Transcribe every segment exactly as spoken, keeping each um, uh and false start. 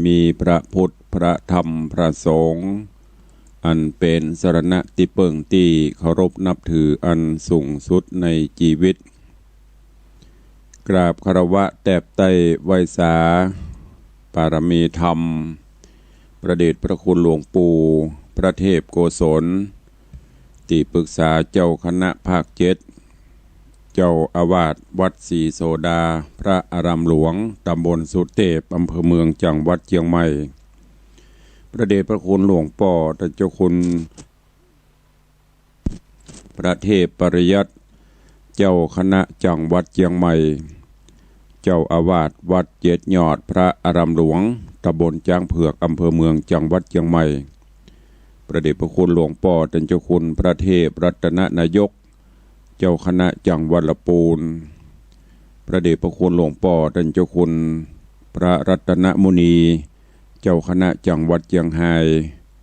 มีพระพุทธ พระธรรม พระสงฆ์ อันเป๋นสรณะตี้เปิ้งตี้เคารพนับถืออันสูงสุดในจีวิต กราบคารวะแตบไต้ไหว้สา ปารมีธรรม พระเดชพระคุณหลวงปู่ พระเทพโกศล ตี้ปรึกษาเจ้าคณะภาคเจ็ด เจ้าอาวาสวัดศรีโสดา พระอารามหลวง ตำบลสุเตพ อำเภอเมือง จังหวัดเจียงใหม่ พระเดชพระคุณหลวงป้อต้านเจ้าคุณ พระเทพปริยัติ เจ้าคณะจังหวัดเจียงใหม่ เจ้าอาวาสวัดเจ็ดยอด พระอารามหลวง ตำบลจ๊างเผือก อำเภอเมือง จังหวัดเจียงใหม่ พระเดชพระคุณหลวงป้อต้านเจ้าคุณพระเทพรัตนนายก เจ้าคณะจังหวัดละปูน พระเดชพระคุณหลวงป้อต้านเจ้าคุณพระรัตนมุนี เจ้าคณะจังหวัดเจียงฮาย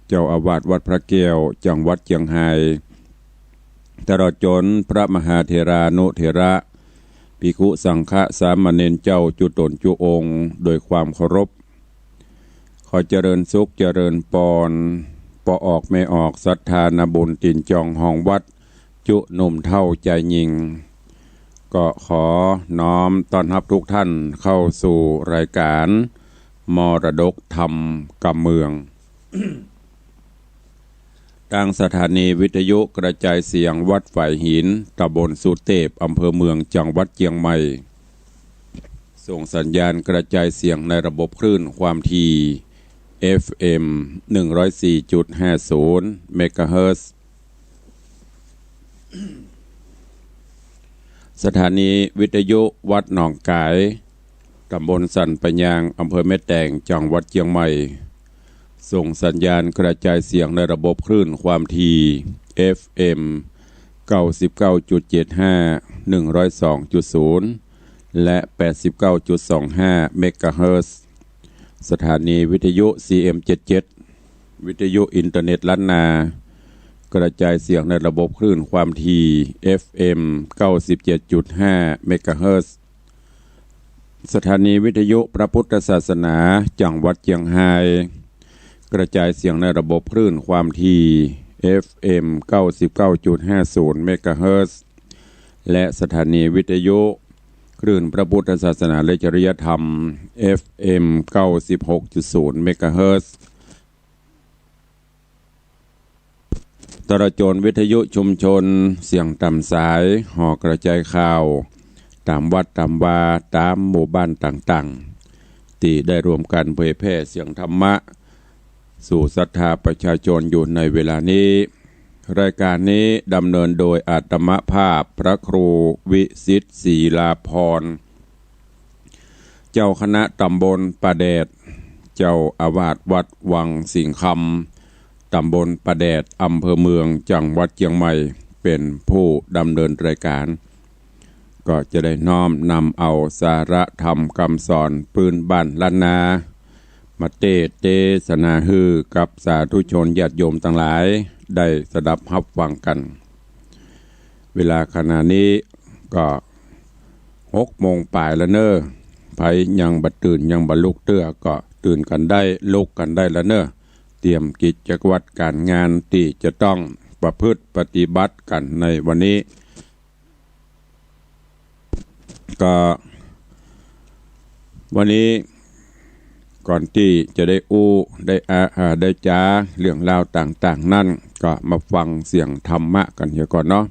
เจ้าอาวาสวัดพระแก้ว จังหวัดเจียงฮาย ตลอดจ๋นพระมหาเถรานุเถระ ภิกขุสังฆะสามเณรเจ้าจุ๊ต๋นจุ๊องค์ โดยความเคารพ ขอเจริญสุขเจริญปอน ป้อออกแม่ออกศรัทธานาบุญตี๋นจองฮองวัด จุ๊หนุ่มเฒ่าจายญิง ก็ขอน้อมต้อนฮับทุกท่านเข้าสู่รายการมรดกธรรมกำเมือง ตางสถานีวิทยุกระจายเสียงวัดฝายหิน ตำบลสุเตพ อำเภอเมือง จังหวัดเจียงใหม่ ส่งสัญญาณกระจายเสียงในระบบคลื่นความถี่ เอฟเอ็ม หนึ่งร้อยสี่จุดห้าศูนย์ เมกะเฮิรตซ์ สถานีวิทยุวัดหนองก๋าย ตำบลสันป่ายาง อำเภอแม่แตง จังหวัดเจียงใหม่ ส่งสัญญาณกระจายเสียงในระบบคลื่นความถี่ เอฟเอ็ม เก้าสิบเก้าจุดเจ็ดห้า หนึ่งร้อยสองจุดศูนย์ และ แปดสิบเก้าจุดสองห้า เมกะเฮิรตซ์ สถานีวิทยุ ซีเอ็มเจ็ดเจ็ด วิทยุอินเทอร์เน็ตล้านนา กระจายเสียงในระบบคลื่นความถี่ เอฟเอ็ม เก้าสิบเจ็ดจุดห้า เมกะเฮิรตซ์ สถานีวิทยุพระพุทธศาสนาจังหวัดเจียงฮาย กระจายเสียงในระบบคลื่นความถี่ เอฟเอ็ม เก้าสิบเก้าจุดห้าศูนย์ เมกะเฮิรตซ์ และสถานีวิทยุคลื่นพระพุทธศาสนาและจริยธรรม เอฟเอ็ม เก้าสิบหกจุดศูนย์ เมกะเฮิรตซ์ ตลอดจ๋นวิทยุชุมชนเสียงต๋ามสาย หอกระจายข่าว ต๋ามวัดต๋ามวา ต๋ามหมู่บ้านต่างๆ ตี้ได้ร่วมกั๋นเผยแผ่เสียงธรรมะ สู่ศรัทธาประชาชนอยู่ในเวลานี้ รายการนี้ดำเนินโดยอาตมาภาพพระครูวิสิทธิ์ศิลาภรณ์ เจ้าคณะตำบลป่าแดด เจ้าอาวาสวัดวังสิงห์คำ ตำบลป่าแดด อำเภอเมือง จังหวัดเจียงใหม่ เป๋นผู้ดำเนินรายการ ก็จะได้น้อมนำเอาสาระธรรมกำสอนปื๊นบ้านล้านนา มาเตสน์เตสนาหื้อกับสาธุชนญาติโยมตังหลาย ได้สดับฮับฟังกั๋น เวลาขณะนี้ก็หกโมงป๋ายแล้วเน่อ ใผยังบ่ตื่นยังบ่ลุกเตื้อก็ตื่นกั๋นได้ ลุกกั๋นได้แล้วเน่อ เตรียมกิจวัตรก๋านงานตี้จะต้องประพฤติปฏิบัติกั๋นในวันนี้ ก็วันนี้ก่อนตี้จะได้อู้ได้อา อ่า ได้จ๋าเรื่องราวต่างๆ นั้น ก็มาฟังเสียงธรรมะกั๋นเหียก่อนเนาะ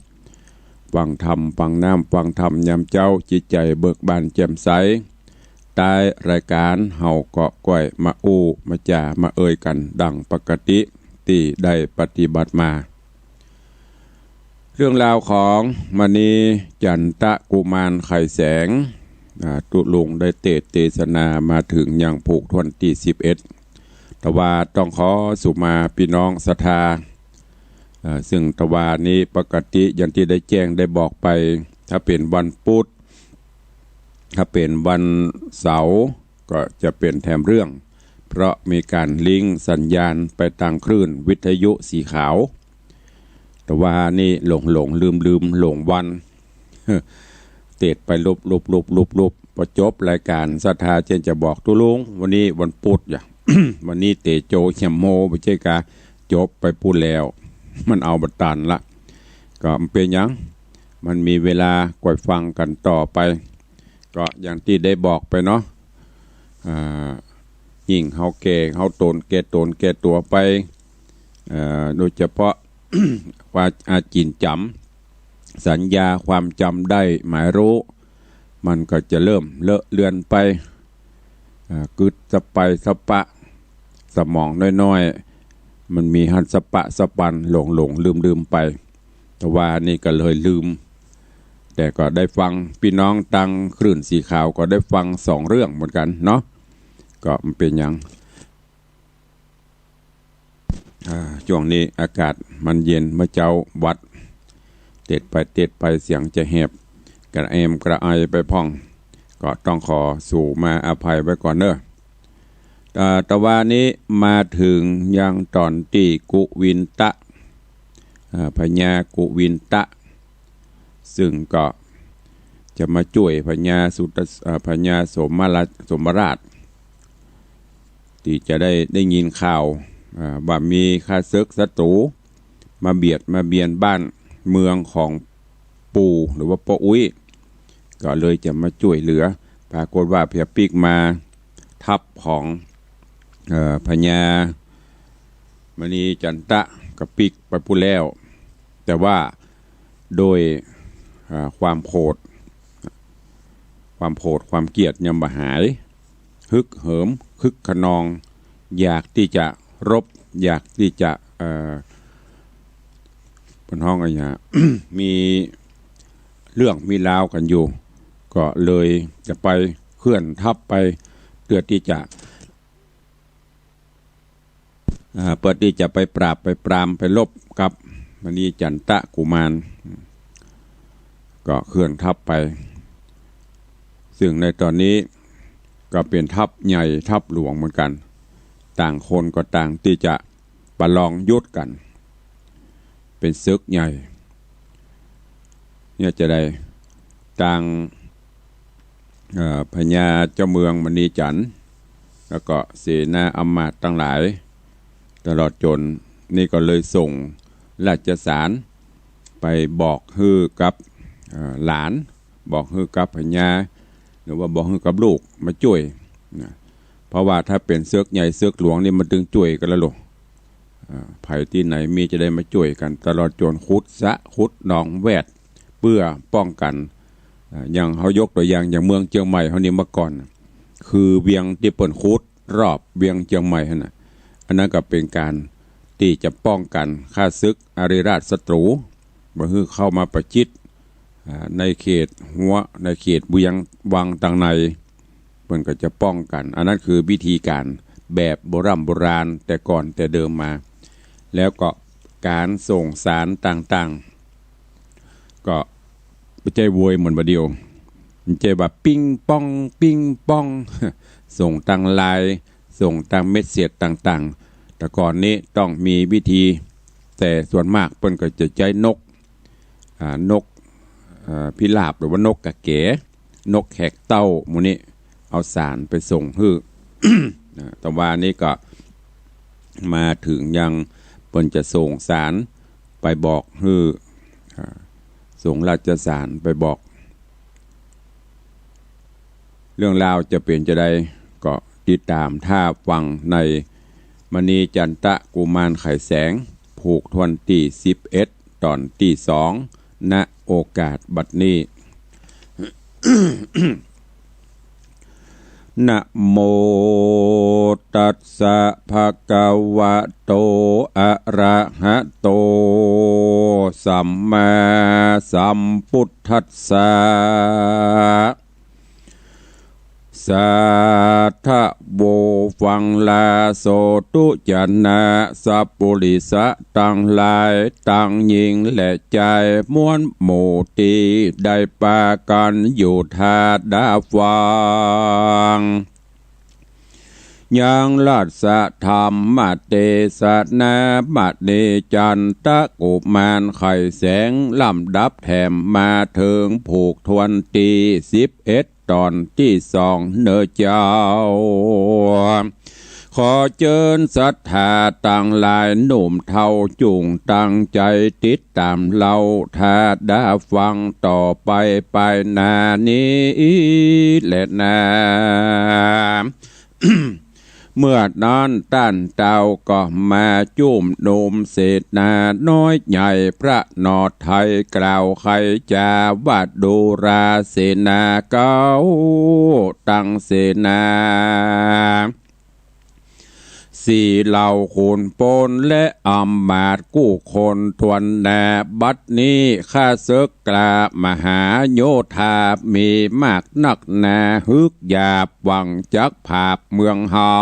ฟังธรรม ฟังน้ำ ฟังธรรมยามเจ๊า จิตใจ๋เบิกบานแจ่มใส ต๊ายรายก๋านเฮาก็ก้อยมาอู้มาจ๋ามาเอ่ยกั๋นดังปกติตี้ได้ปฏิบัติมา เรื่องราวของมณีจันตะกุมารไขแสง อ่า ตุ๊ลุงได้เตสน์เตสนามาเถิงยังผูกถ้วนตี้สิบเอ็ด ตะวาต้องขอสุมาปี้น้องศรัทธา อ่า ซึ่งตะวานี้ปกติอย่างตี้ได้แจ้งได้บอกไป ถ้าเป๋นวันปุ๊ด ถ้าเป๋นวันเสาร์ก็จะเป๋นแถมเรื่อง เพราะมีก๋านลิงก์สัญญาณไปตางคลื่นวิทยุสีขาว ตะวานี้หลงๆ ลืมๆ หลงวัน เตสน์ไปลุบๆ ๆ ๆ ๆ ปอจบรายก๋านศรัทธาเจ้าจะบอกตุ๊ลุง วันนี้วันปุ๊ดอย่า วันนี้เต๋โจเหี่ยมโฮ บ่ใจ้กา จบไปปู้นแล้ว มันเอาบ่ตันละ ก็บ่เป๋นหยัง มันมีเวลา ก้อยฟังกั๋นต่อไป ก็อย่างตี้ได้บอกไปเนาะ อ่า ยิ่งเฮาแก่ เฮาต๋นแก่ต๋นแก่ตั๋วไป เอ่อ โดยเฉพาะ ว่าอาจิ่นจ๋ำ สัญญาความจ๋ำได้หมายรู้ มันก็จะเริ่มเลอะเลือนไป อ่า กึ๊ดสะไปสะปะ สมองน้อยๆ มันมีหั้นสะปะสะปัน หลงๆ ลืมๆ ไป แต่ว่านี่ก็เลยลืม แต่ก็ได้ฟัง ปี้น้องตางคลื่นสีขาวก็ได้ฟังสองเรื่องเหมือนกั๋นเนาะ ก็บ่เป๋นหยัง อ่า จ้วงนี้อากาศมันเย็น เมื่อเจ๊าหวัด เตดไปเตดไปเสียงจะแหบ กระแอมกระไอไปพ่อง ก็ต้องขอสู่มาอภัยไว้ก่อนเน่อ อ่า ตะวานี้มาเถิงยังต๋อนตี้กุวินทะ อ่า พญากุวินทะ ซึ่งก็จะมาจ้วยพญาสุทัศ- อ่า พญาสมราช- สมราช ตี้จะได้ ได้ยินข่าว อ่า ว่ามีข้าศึกศัตรู๋ มาเบียดมาเบียนบ้านเมืองของปู่หรือว่าป้ออุ๊ย ก็เลยจะมาจ้วยเหลือ ปรากฏว่าเปียปิ๊กมาทัพของ เอ่อ พญามณีจันทะก็ปิ๊กไปปู้นแล้ว แต่ว่าโดย อ่า ความโขด ความโขดความเกลียดยังบ่หาย ฮึกเหิม คึกคะนอง อยากตี้จะรบ อยากตี้จะ เอ่อ เปิ้นฮ้องอะหยัง มีเรื่องมีราวกั๋นอยู่ ก็เลยจะไปเคลื่อนทัพไป เพื่อตี้จะ อ่า เพื่อตี้จะไปปราบไปปรามไปรบกับมณีจันทะกุมาร ก็เคลื่อนทัพไป ซึ่งในต๋อนนี้ก็เป๋นทัพใหญ่ทัพหลวงเหมือนกั๋น ต่างคนก็ต่างตี้จะประลองยุทธกั๋น เป๋นศึกใหญ่ เนี่ยจะได้ตาง เอ่อ พญาเจ้าเมืองมณีจันทร์ แล้วก็เสนาอำมาตย์ตังหลาย ตลอดจ๋นนี่ก็เลยส่งราชสารไปบอกหื้อกับ เอ่อ หลาน บอกหื้อกับพญา หรือว่าบอกหื้อกับลูกมาจ้วยนะ เพราะว่าถ้าเป๋นศึกใหญ่ศึกหลวงนี่มันตึงจ้วยกั๋นแล้วลูก อ่า ใผตี้ไหนมีจะได้มาจ้วยกั๋น ตลอดจ๋นขุดสระขุดหนองแวด เปื้อป้องกั๋น อ่า อย่างเฮายกตั๋วอย่าง อย่างเมืองเจียงใหม่เฮานี่เมื่อก่อน คือเวียงตี้เปิ้นขุดรอบเวียงเจียงใหม่หั้นน่ะ อันนั้นก็เป๋นก๋านตี้จะป้องกั๋นข้าศึกอาริราชศัตรู๋ บ่หื้อเข้ามาประชิด อ่า ในเขตฮั้ว ในเขตเวียงวังตังใน เปิ้นก็จะป้องกั๋น อันนั้นคือวิธีก๋านแบบโบร่ำโบราณแต่ก่อนแต่เดิมมา แล้วก็ก๋านส่งสารต่างๆ ก็บ่ใจ้โวยเหมือนบ่าเดี่ยว บ่ใจ้ว่าปิ๊งป้องปิ๊งป้อง ส่งตางไลน์ ส่งตางเมสเสจต่างๆ แต่ก่อนนี้ต้องมีวิธี แต่ส่วนมากเปิ้นก็จะใจ๊นก อ่า นก เอ่อ พิราบหรือว่านกกาแก๋ นกแขกเต้าหมู่นี้ เอาสารไปส่งหื้อ นะ ตะวานี้ก็มาเถิงยังเปิ้นจะส่งสารไปบอกหื้อ อ่า ส่งราชสารไปบอก เรื่องราวจะเป๋นจาใดก็ติดต๋ามต้าฟังในมณีจันทะกุมารไขแสง ผูกถ้วนตี้สิบเอ็ด ต๋อนตี้สอง ณ โอกาสบัดนี้ นะโมตัสสะ ภะคะวะโต อะระหะโต สัมมาสัมพุทธัสสะ สาธะโว ฟังลาโสตุจะนะ สัปปุริสะตังหลาย ตังญิงและจาย มวลหมู่ตี้ได้ปากั๋นอยู่ต้าดาฟัง ยังราชธรรมเตสนามณีจันทะกุมารไขแสง ลำดับแถมมาเถิงผูกถ้วนตี้สิบเอ็ด ต๋อนตี้สองเน่อเจ้า ขอเจิญศรัทธาตังหลายหนุ่มเฒ่าจุ่งตั้งใจ๋ติดต๋ามเล่าถ้าดาฟังต่อไปไปหน้านี้แลนา เมื่อนั้นต้านเต้าก็มาจุ่มนุมเสนาน้อยใหญ่พระนอไทยกล่าวไขจ๋าว่าดูราเสนาเก๊าตังเสนา สี่เหล่าขุนพลและอำมาตย์กู้คนถ้วนหน้า บัดนี้ข้าเสิกกล้ามหาโยธามีมากนักหนา ฮึกยาบหวังจักผาบเมืองเฮา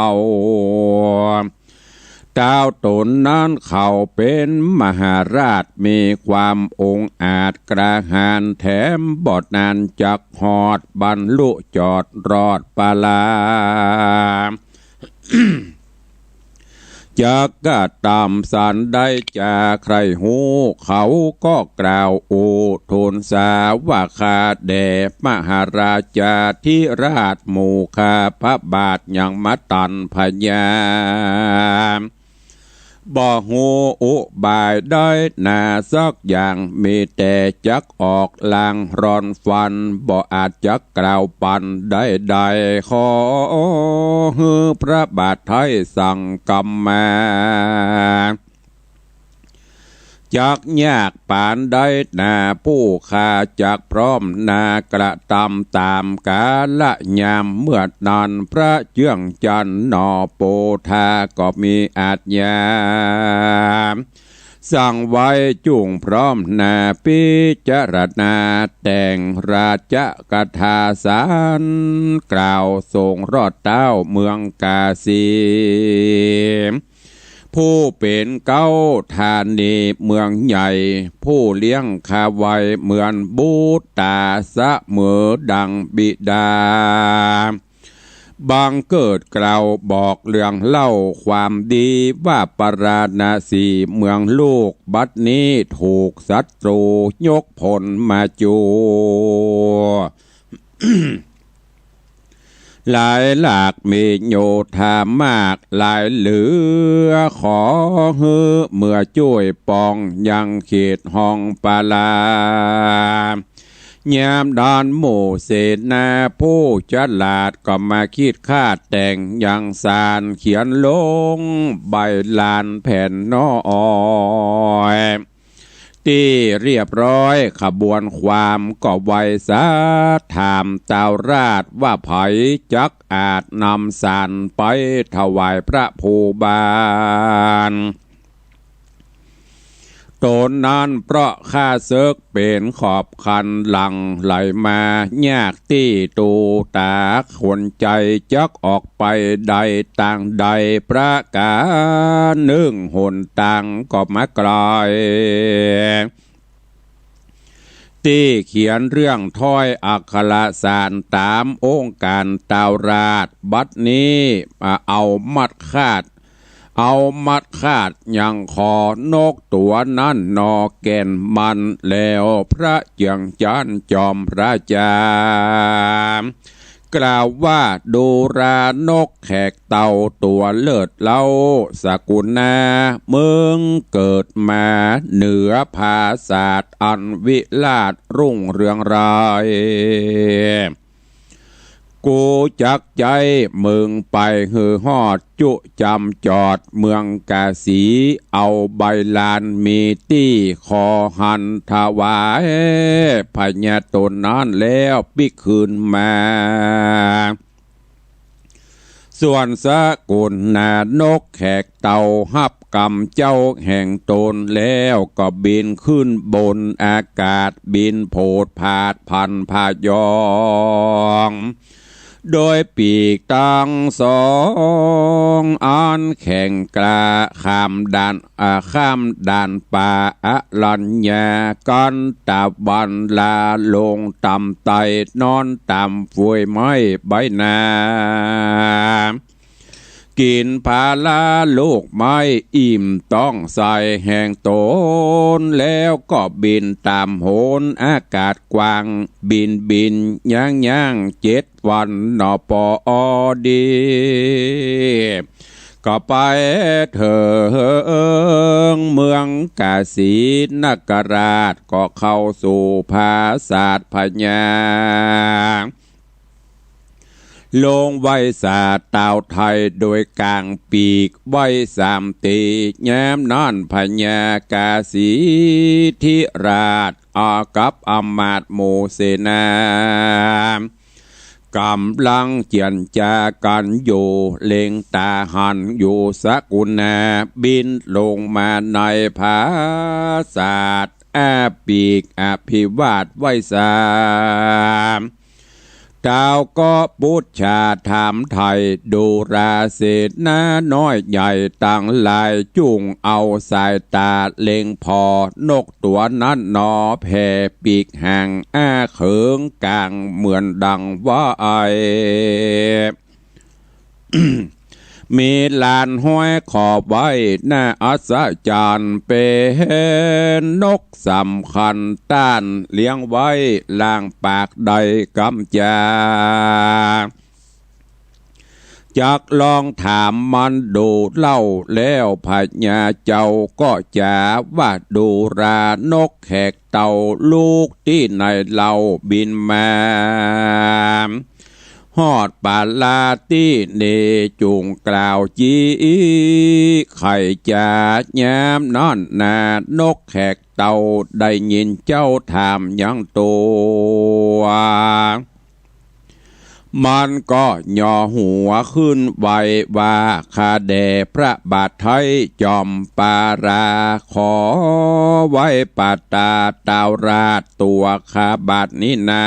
เต้าต๋นนั้นเขาเป๋นมหาราชมีความองอาจกล้าหาญ แถมบ่นานจักฮอดบรรลุจอดรอดปรา จักกระตำสันใดจาใคร่ฮู้ เขาก็กล่าวอู้ทูลสาว่าข้าแด่มหาราชาธิราชหมู่ข้าพระบาทยังบ่ตันพญา บ่ฮู้อุบายใดนาสักอย่าง มีแต่จักออกลางร่อนฟัน บ่อาจจักกล่าวปันใดๆ ขอหื้อพระบาทไท้สั่งกำมา จักยากปานใดนาผู้ข้าจักพร้อมนากระตำต๋ามกาละยาม เมื่อนั้นพระเจื้องจันทร์หน่อโปธาก็มีอาชญา สั่งไว้จุ่งพร้อมหน้าพิจารณา แต่งราชกถาสารกล่าวส่งรอดเต้าเมืองกาสี ผู้เป๋นเก๊าธานีเมืองใหญ่ ผู้เลี้ยงข้าไว้เหมือนบุตรต๋า เสมอดังบิดา บังเกิดกล่าวบอกเรื่องเล่าความดี ว่าปาราณสีเมืองลูกบัดนี้ถูกศัตรูยกพลมาจั่ว หลายหลากมีโยธามากหลายเหลือ ขอหื้อเมือจ้วยปองยังเขตห้องปารา ยามนั้นหมู่เสนาผู้ฉลาดก็มาคิดคาดแต่งยังสารเขียนลงใบลานแผ่นน้อย ตี้เรียบร้อยขบวนความก็ไหว้สาถามเต้าราชว่าใผจักอาจนำสารไปถวายพระภูบาล ต๋นนั้นเพราะข้าเสิกเป๋นขอบคันหลั่งไหลมา ยากตี้ตูต๋าคนใจ๋จักออกไปได้ตางใดประก๋านนึ่ง หนตางก็มาไก๋ ตี้เขียนเรื่องถ้อยอักขระสารต๋ามองค์การเต้าราช บัดนี้มาเอามัดคาด เอามัดคาดยังคอนกตั๋วนั้นหนอแก่นมัน แล้วพระเจื้องจันทร์จอมราชา กล่าวว่าดูรานกแขกเต้าตั๋วเลิศเล้า สกุณา มึงเกิดมาเหนือผาสาทอันวิราชรุ่งเรืองราย กูจักใจ๊มึงไปหื้อฮอดจุจำจอดเมืองกาสี เอาใบลานมีตี้คอหันถวายพญาต๋นนั้นแล้วปิ๊กคืนมา ส่วนสกุณานกแขกเต้าฮับกำเจ้าแห่งต๋นแล้วก็บินขึ้นบนอากาศ บินโผดผาดพันพยอง โดยปีกตังสอง อันแข็งกล้าข้ามด่าน อ่า ข้ามด่านป่าอรัญญา กันตะวันลาลงต่ำไต้ นอนต๋ามฝวยไม้ใบหนา กิ๋นผาลาลูกไม้อิ่มต๊องใส่แห่งต๋น แล้วก็บินต๋ามหนอากาศกว้าง บินบินย่างย่างเจ็ดวันหนอปอดี ก็ไปเถิงเมืองกาสีนคราช ก็เข้าสู่ผาสาทพญา ลงไหว้สาทตาวไทยโดยก๋างปีกไหว้สามตี ยามนั้นพญากาสีทิราช อากับอำมาตย์หมู่เสนา ก๋ำลังเจียรจากั๋นอยู่ เล็งต๋าหันอยู่สกุณา บินลงมาในผาสาท อ้าปีกอภิวาทไหว้สาม ตาวก็ปุจฉาถามไถ่ ดูราเสนาน้อยใหญ่ตังหลาย จุ่งเอาสายต๋าเล็งผ่อ นกตั๋วนั้นหนอแผ่ปีกหางอ้าเขิงก๋าง เหมือนดังว่าไอ มีลานห้อยขอบไว้น่าอัศจรรย์ เป๋นนกสำคัญต้าน เลี้ยงไว้ล่างปากได้กำจา จักลองถามมันดูเล่า แล้วพญาเจ้าก็จ๋าว่า ดูรานกแขกเต้าลูกตี้ไหนเล่าบินมา ฮอดปาลาตี้เน จุ่งกล่าวจี้ไขจ๋า ยามนั้นนา นกแขกเต้าได้ยินเจ้าถามยังตั๋ว มันก็หย่อหัวขึ้นไหว้ว่า ข้าแด่พระบาทไท้จอมปารา ขอไหว้ปาตาตาวราชตั๋วข้าบาทนี้นา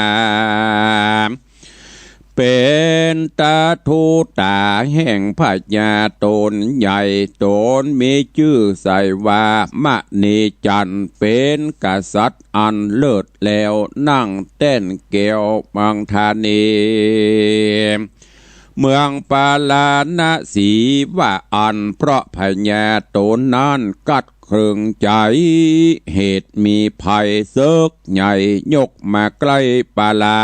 เป๋นตาทูตาแห่งพญาต๋นใหญ่ ต๋นมีจื้อใส่ว่ามณีจันทร์ เป๋นกษัตริย์อันเลิศแล้ว นั่งแต้นแก้วเมืองธานี เมืองปาราณสีว่าอั้น เพราะพญาต๋นนั้นกัดเคืองใจ๋ เหตุมีภัยเสิกใหญ่ ยกมาใก้ปารา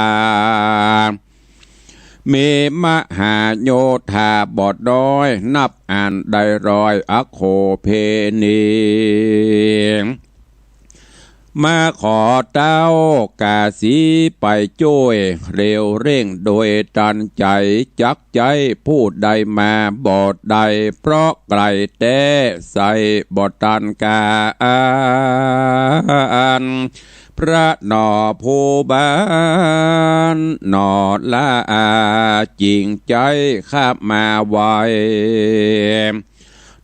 มีมหาโยธาบ่น้อย นับอั้นได้ร้อยอโคเปนี มาขอเต้ากาสีไปจ้วย เร็วเร่งโดยตันใจ๋ จักใจ๊ผู้ใดมาบ่ได้ เพราะไก๋แต๊ใส่บ่ตันก๋าน พระหนอผู้บ้านหนอละอา จิ่งใจ๊ข้ามาไว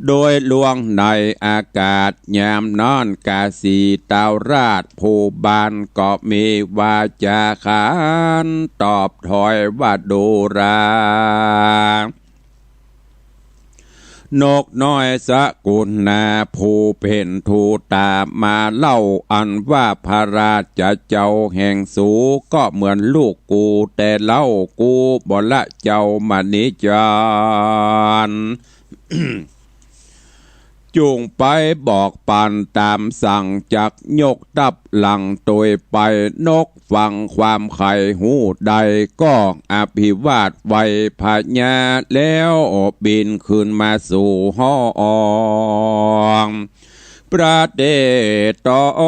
โดยลวงในอากาศ ยามนั้นกาสีตาวราชผู้บ้าน ก็มีวาจ๋าขานตอบถอยว่า ดูรา นกน้อยสกุณา ผู้เป๋นทูตามาเล่า อันว่าพระราชเจ้าแห่งสู ก็เหมือนลูกกูแต่เล่า กูบ่ละเจ้ามณีจันทร์ จุ่งไปบอกปันต๋ามสั่ง จักยกตับหลังตวยไป นกฟังความใค่ฮู้ได้ ก็อภิวาทไหว้พญา แล้วบินขึ้นมาสู่ห้อง ประเทศตอ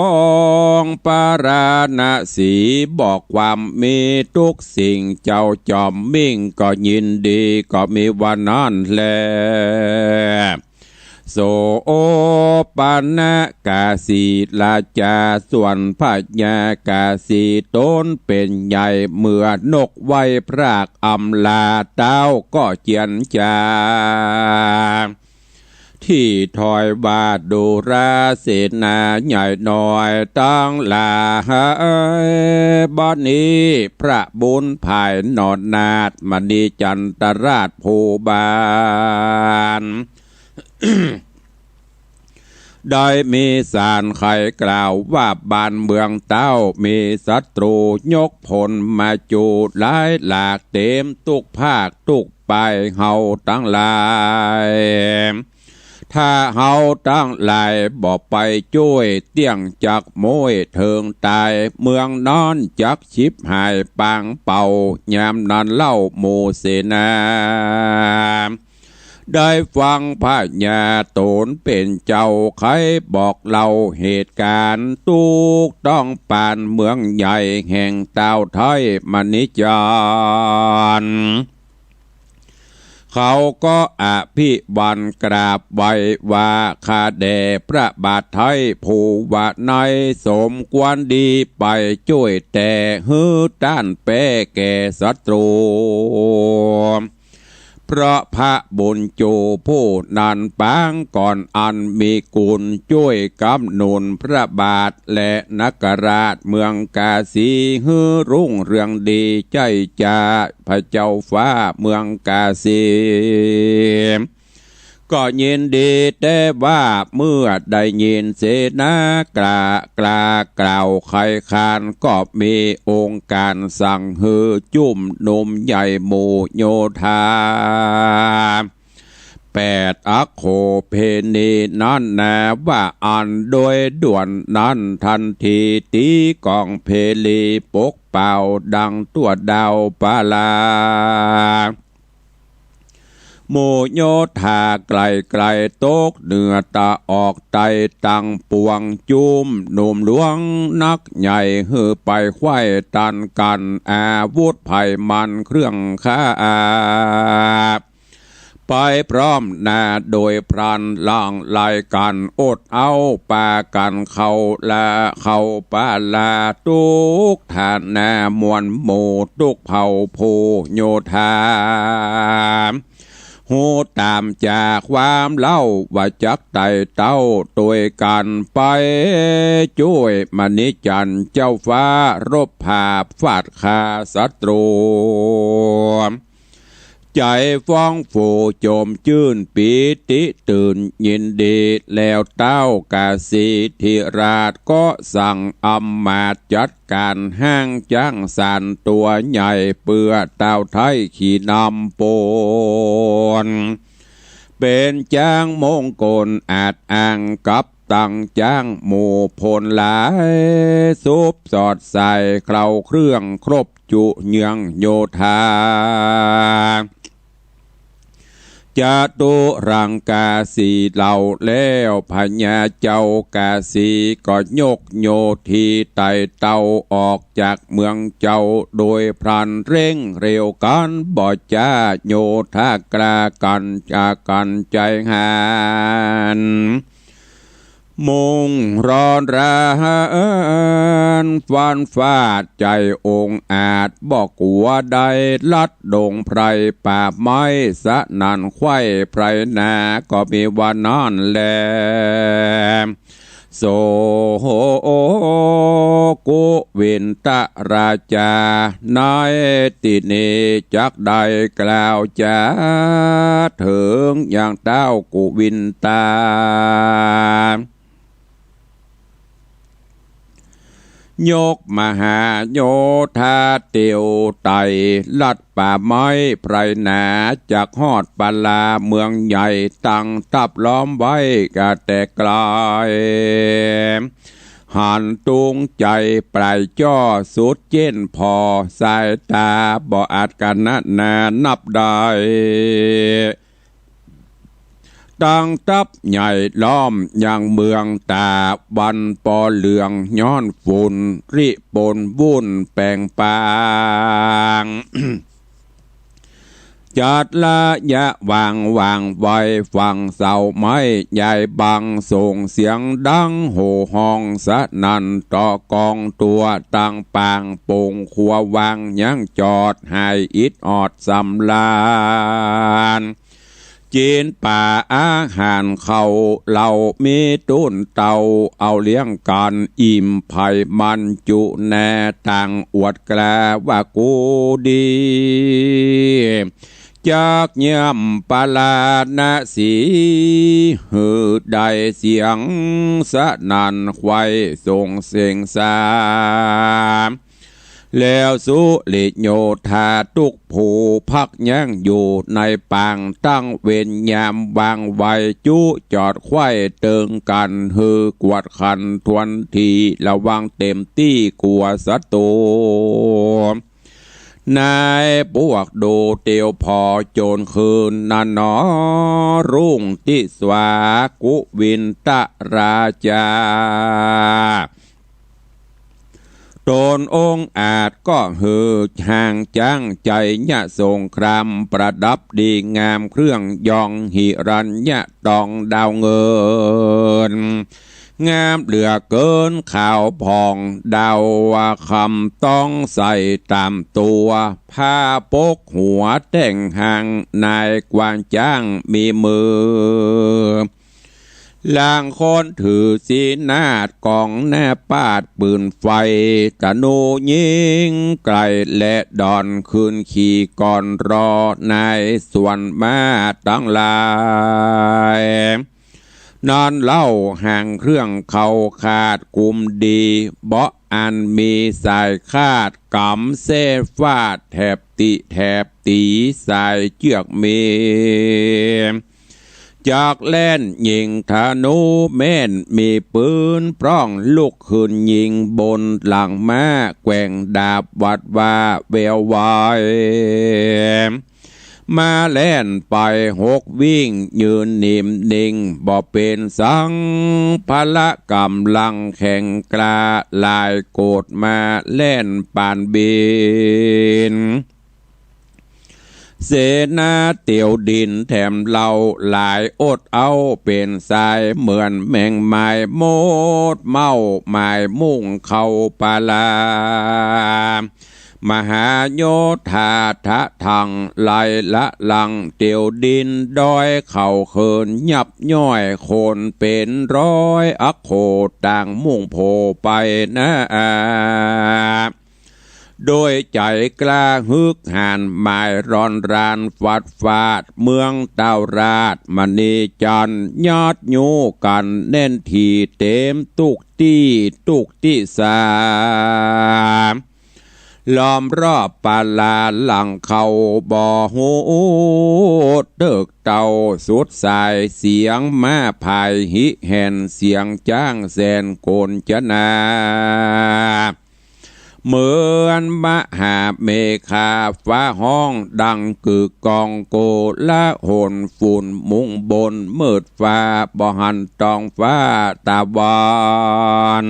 งปาราณสี บอกความมีทุกสิ่ง เจ้าจอมมิ่งก็ยินดี ก็มีว่านั้นแล โสปณะกาสีราชา ส่วนพญากาสีต๋นเป๋นใหญ่ เมื่อนกไหว้พรากอำลา เต้าก็เจียรจา ตี้ถอยว่า ดูราเสนาใหญ่น้อยตังหลาย บัดนี้พระบุญผายหนอนาถ มณีจันทราชผู้บ้าน ได้มีสารไขกล่าวว่า บ้านเมืองเต้ามีศัตรูยกพลมาจูหลายหลาก เต๋มตุ๊กภาคตุ๊กปาย เฮาตังหลาย ถ้าเฮาตังหลายบ่ไปจ้วย เตี้ยงจักโม้ยเถิงต๋าย เมืองนั้นจักฉิบหายปางเป่า ยามนั้นเล่าหมู่เสนา ได้ฟังพญาต๋นเป๋นเจ้าใค่บอกเล่าเหตุก๋ารณ์ ตุ๊กต้องปานเมืองใหญ่แห่งต้าวไทยมณีจันทร์ เขาก็อภิวันกราบไหว้ว่า ข้าแด่พระบาทไทยผู้ว่าใน สมควรดีไปจ้วยแต๊ หื้อต้านแป๊แก่ศัตรู เพราะพระบุญจูผู้นั้นปางก่อนอันมีกุณจ้วยกำหนุนพระบาทและนคราชเมืองกาสี หื้อรุ่งเรืองดีใจ้จ้า พระเจ้าฟ้าเมืองกาสี ก็ยินดีแต๊ว่าเมื่อได้ยินเสนา กล้ากล่าวใค่คาน ก็มีองค์ก๋ารสั่งหื้อจุ้มหนุ่มใหญ่หมู่โยธา แปดอโขเพณีนั้นนา ว่าอันโดยด่วนนั้น ทันทีตี๋ก๋องเพรีปกเป่าดังตั้วดาวปาลา หมู่โยธาไกลๆ ตกเหนือตะออกใต้ตังปวง จุ้มหนุ่มหลวงนักใหญ่ หื้อไปไขว่ตันกั๋น อาวุธไพมันเครื่องฆ่า ไปพร้อมหน้าโดยพลัน หลั่งไหลกั๋นอดเอา ปากั๋นเข้าละเข้าปาลา ตุ๊กฐานะมวลหมู่ตุ๊กเผ่าผู้โยธา ฮู้ต๋ามจากความเล่าว่าจักไต่เต้าตวยกั๋นไปจ้วยมณีจันทร์เจ้าฟ้ารบผาบฟาดฆ่าศัตรู ใจ๋ฟ้องฟูจมจื้นปีติตื่นยินดี แล้วต้าวกาสีธิราชก็สั่งอำมาตย์จัดก๋านฮ้างจ๊างสารตั๋วใหญ่ เปื้อต้าวไทยขี่นำปน เป๋นจ๊างมงคลอาจอ้างกับตังจ๊างหมู่พลหลาย สุบสอดใส่เคล้าเครื่องครบจุเยื้องโยธา จตุรังกาสีเหล่าแล้ว พญาเจ้ากาสีก็ยกโยธีไต่เต้าออกจากเมืองเจ้า โดยพลันเร่งเร็วกั๋น บ่จ้าโยธากล้ากั๋น จะกั๋นใจ๋หาญ มุ่งร้อนราหันฟันฟาดใจ๋องอาจ บ่กั๋วได้ลัดดงไพรป่าไม้ สนั่นไขว้ไพรนา ก็มีว่านั้นแล โส กุวินทราชา ในตี้นี้จักได้กล่าวจ๋าเถิงยังต้าวกุวินทา ยกมหาโยธาเตียวไต่ลัดป่าไม้ไพรนา จักฮอดปาลาเมืองใหญ่ ตั้งทัพล้อมไว้กะแต่ไกล หันตุงใจ๋ปลายจ้อสุดเจ๊นผ่อ สายต๋าบ่อาจกะนะนานับได้ ตั้งทัพใหญ่ล้อมยังเมืองต๋า วันปอเหลืองย้อนฝุ่น ริปนวุ่นแป๋งปาง จัดระยะวางวางไว้ฝั่งเสาไม้ใหญ่บัง ส่งเสียงดังโห่ฮ้องสนั่น ต่อกองตั๋วตังปาง ปงครัววังยังจอด หายอิดออดสำราญ จี๋นป๋าอาหารเข้า เหล้ามีตุ๊นเต้า เอาเลี้ยงกั๋นอิ่มไผ่มันจุแน่ ต่างอวดกล้าว่ากูดี จักเยี่ยมปาราณสี หื้อได้เสียงสนั่นไขว้ส่งเสียงสา แล้วสุริโยธาตุ๊กผู้พักยังอยู่ในปาง ตั้งเวรยามวางไว้ จุจอดไขว้เติงกั๋น หื้อกวดขันทวนที ระวังเต๋มตี้กั๋วศัตรู ในปวกดูเตียวผ่อโจรคืนนั้นหนอ รุ่งติสากุวินทราชา ต๋นองค์อาจก็หือห่างจ๊างชัยยสงคราม ประดับดีงามเครื่องยองหิรัญญะตองดาวเงิน งามเหลือเกินขาวผ่องดาวคำ ต้องใส่ต๋ามตั๋ว ผ้าปกหัวแต่งหาง นายกวางจ๊างมีมือ ลางคนถือสีนาดกองหน้าปาดปืนไฟ ธนูยิงไกลและดอน คืนขี่ก่อนรอนายสวนม้าตังหลาย นั้นเล่าหางเครื่องเขาขาดกุมดี เบาะอันมีสายคาด ก๋ำเส้นฟาดแถบติแถบตี๋ สายเจื้อกมี จักแล่นยิงธนูแม่น มีปืนปล้องลุกขึ้นยิง บนหลังม้าแกว่งดาบหวัดหว่าแววไว ม้าแล่นไปหกวิ่ง ยืนนิ่มนิ่งบ่เป๋นสัง พละก๋ำลังแข็งกล้า หลายโกดม้าแล่นปานบิน เสนาเตียวดินแถมเฮาหลายอดเอา เป๋นสายเหมือนแมงไม้ มดเม้าหมายมุ่งเข้าป่าลา มหาโยธาทะถัง ไล่ละลังเตียวดิน ด้อยเขาเขินยับย่อย คนเป๋นร้อยอัคโข ต่างมุ่งโผไปหน้า โดยใจ๋กล้าฮึกหาญ หมายร้อนรานฟัดฟาด เมืองเต้าราชมณีจันทร์ ยอดยูกั๋นแน่นถี่ เต๋มตุ๊กตี้ตุ๊กตี้สา ล้อมรอบป่าลาหลังเข้าบ่ฮู้ เติกเต้าสุดสาย เสียงม้าผายหิแหน เสียงจ๊างแสนโกรรจนา เหมือนมหาเมฆาฟ้าฮ้อง ดังกึกก้องโกลาหล ฝุ่นมุงบนมืดฟ้า บ่หันท้องฟ้าตะวัน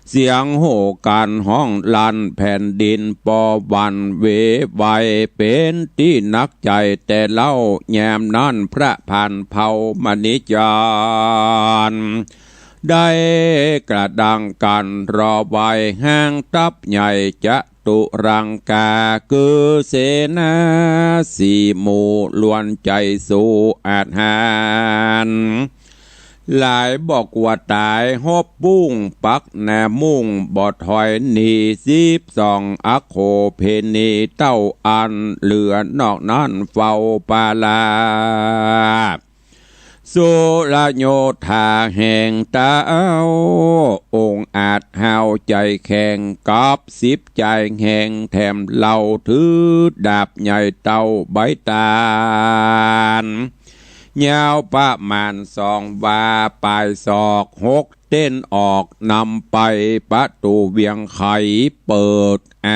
เสียงโห่กั๋นฮ้องลั่นแผ่นดิน ปอหวั่นเหวไหว เป๋นตี้หนักใจ๋แต่เล่า ยามนั้นพระผ่านเผ่ามณีจันทร์ ได้กระดังกั๋นรอไหว้ ห้างทัพใหญ่จตุรังกา คือเสนาสี่หมู่ ล้วนใจ๋สู้อาจหาญ หลายบ่กั๋วต๋าย ฮบปุ้งปักหน้ามุ่ง บ่ถอยหนี สิบสองอัคโขเผนีเต้าอั้น เหลือนอกนั้นเฝ้าป่าลา สุรโยธาแห่งเต้า องอาจห้าวใจ๋แข็ง กับสิบใจ๋แห่งแถมเฮา ถือดาบใหญ่เต้าใบตาล ยาวประมาณสองวา ปลายศอกหก เต้นออกนำไปประตู๋เวียงไข เปิดอ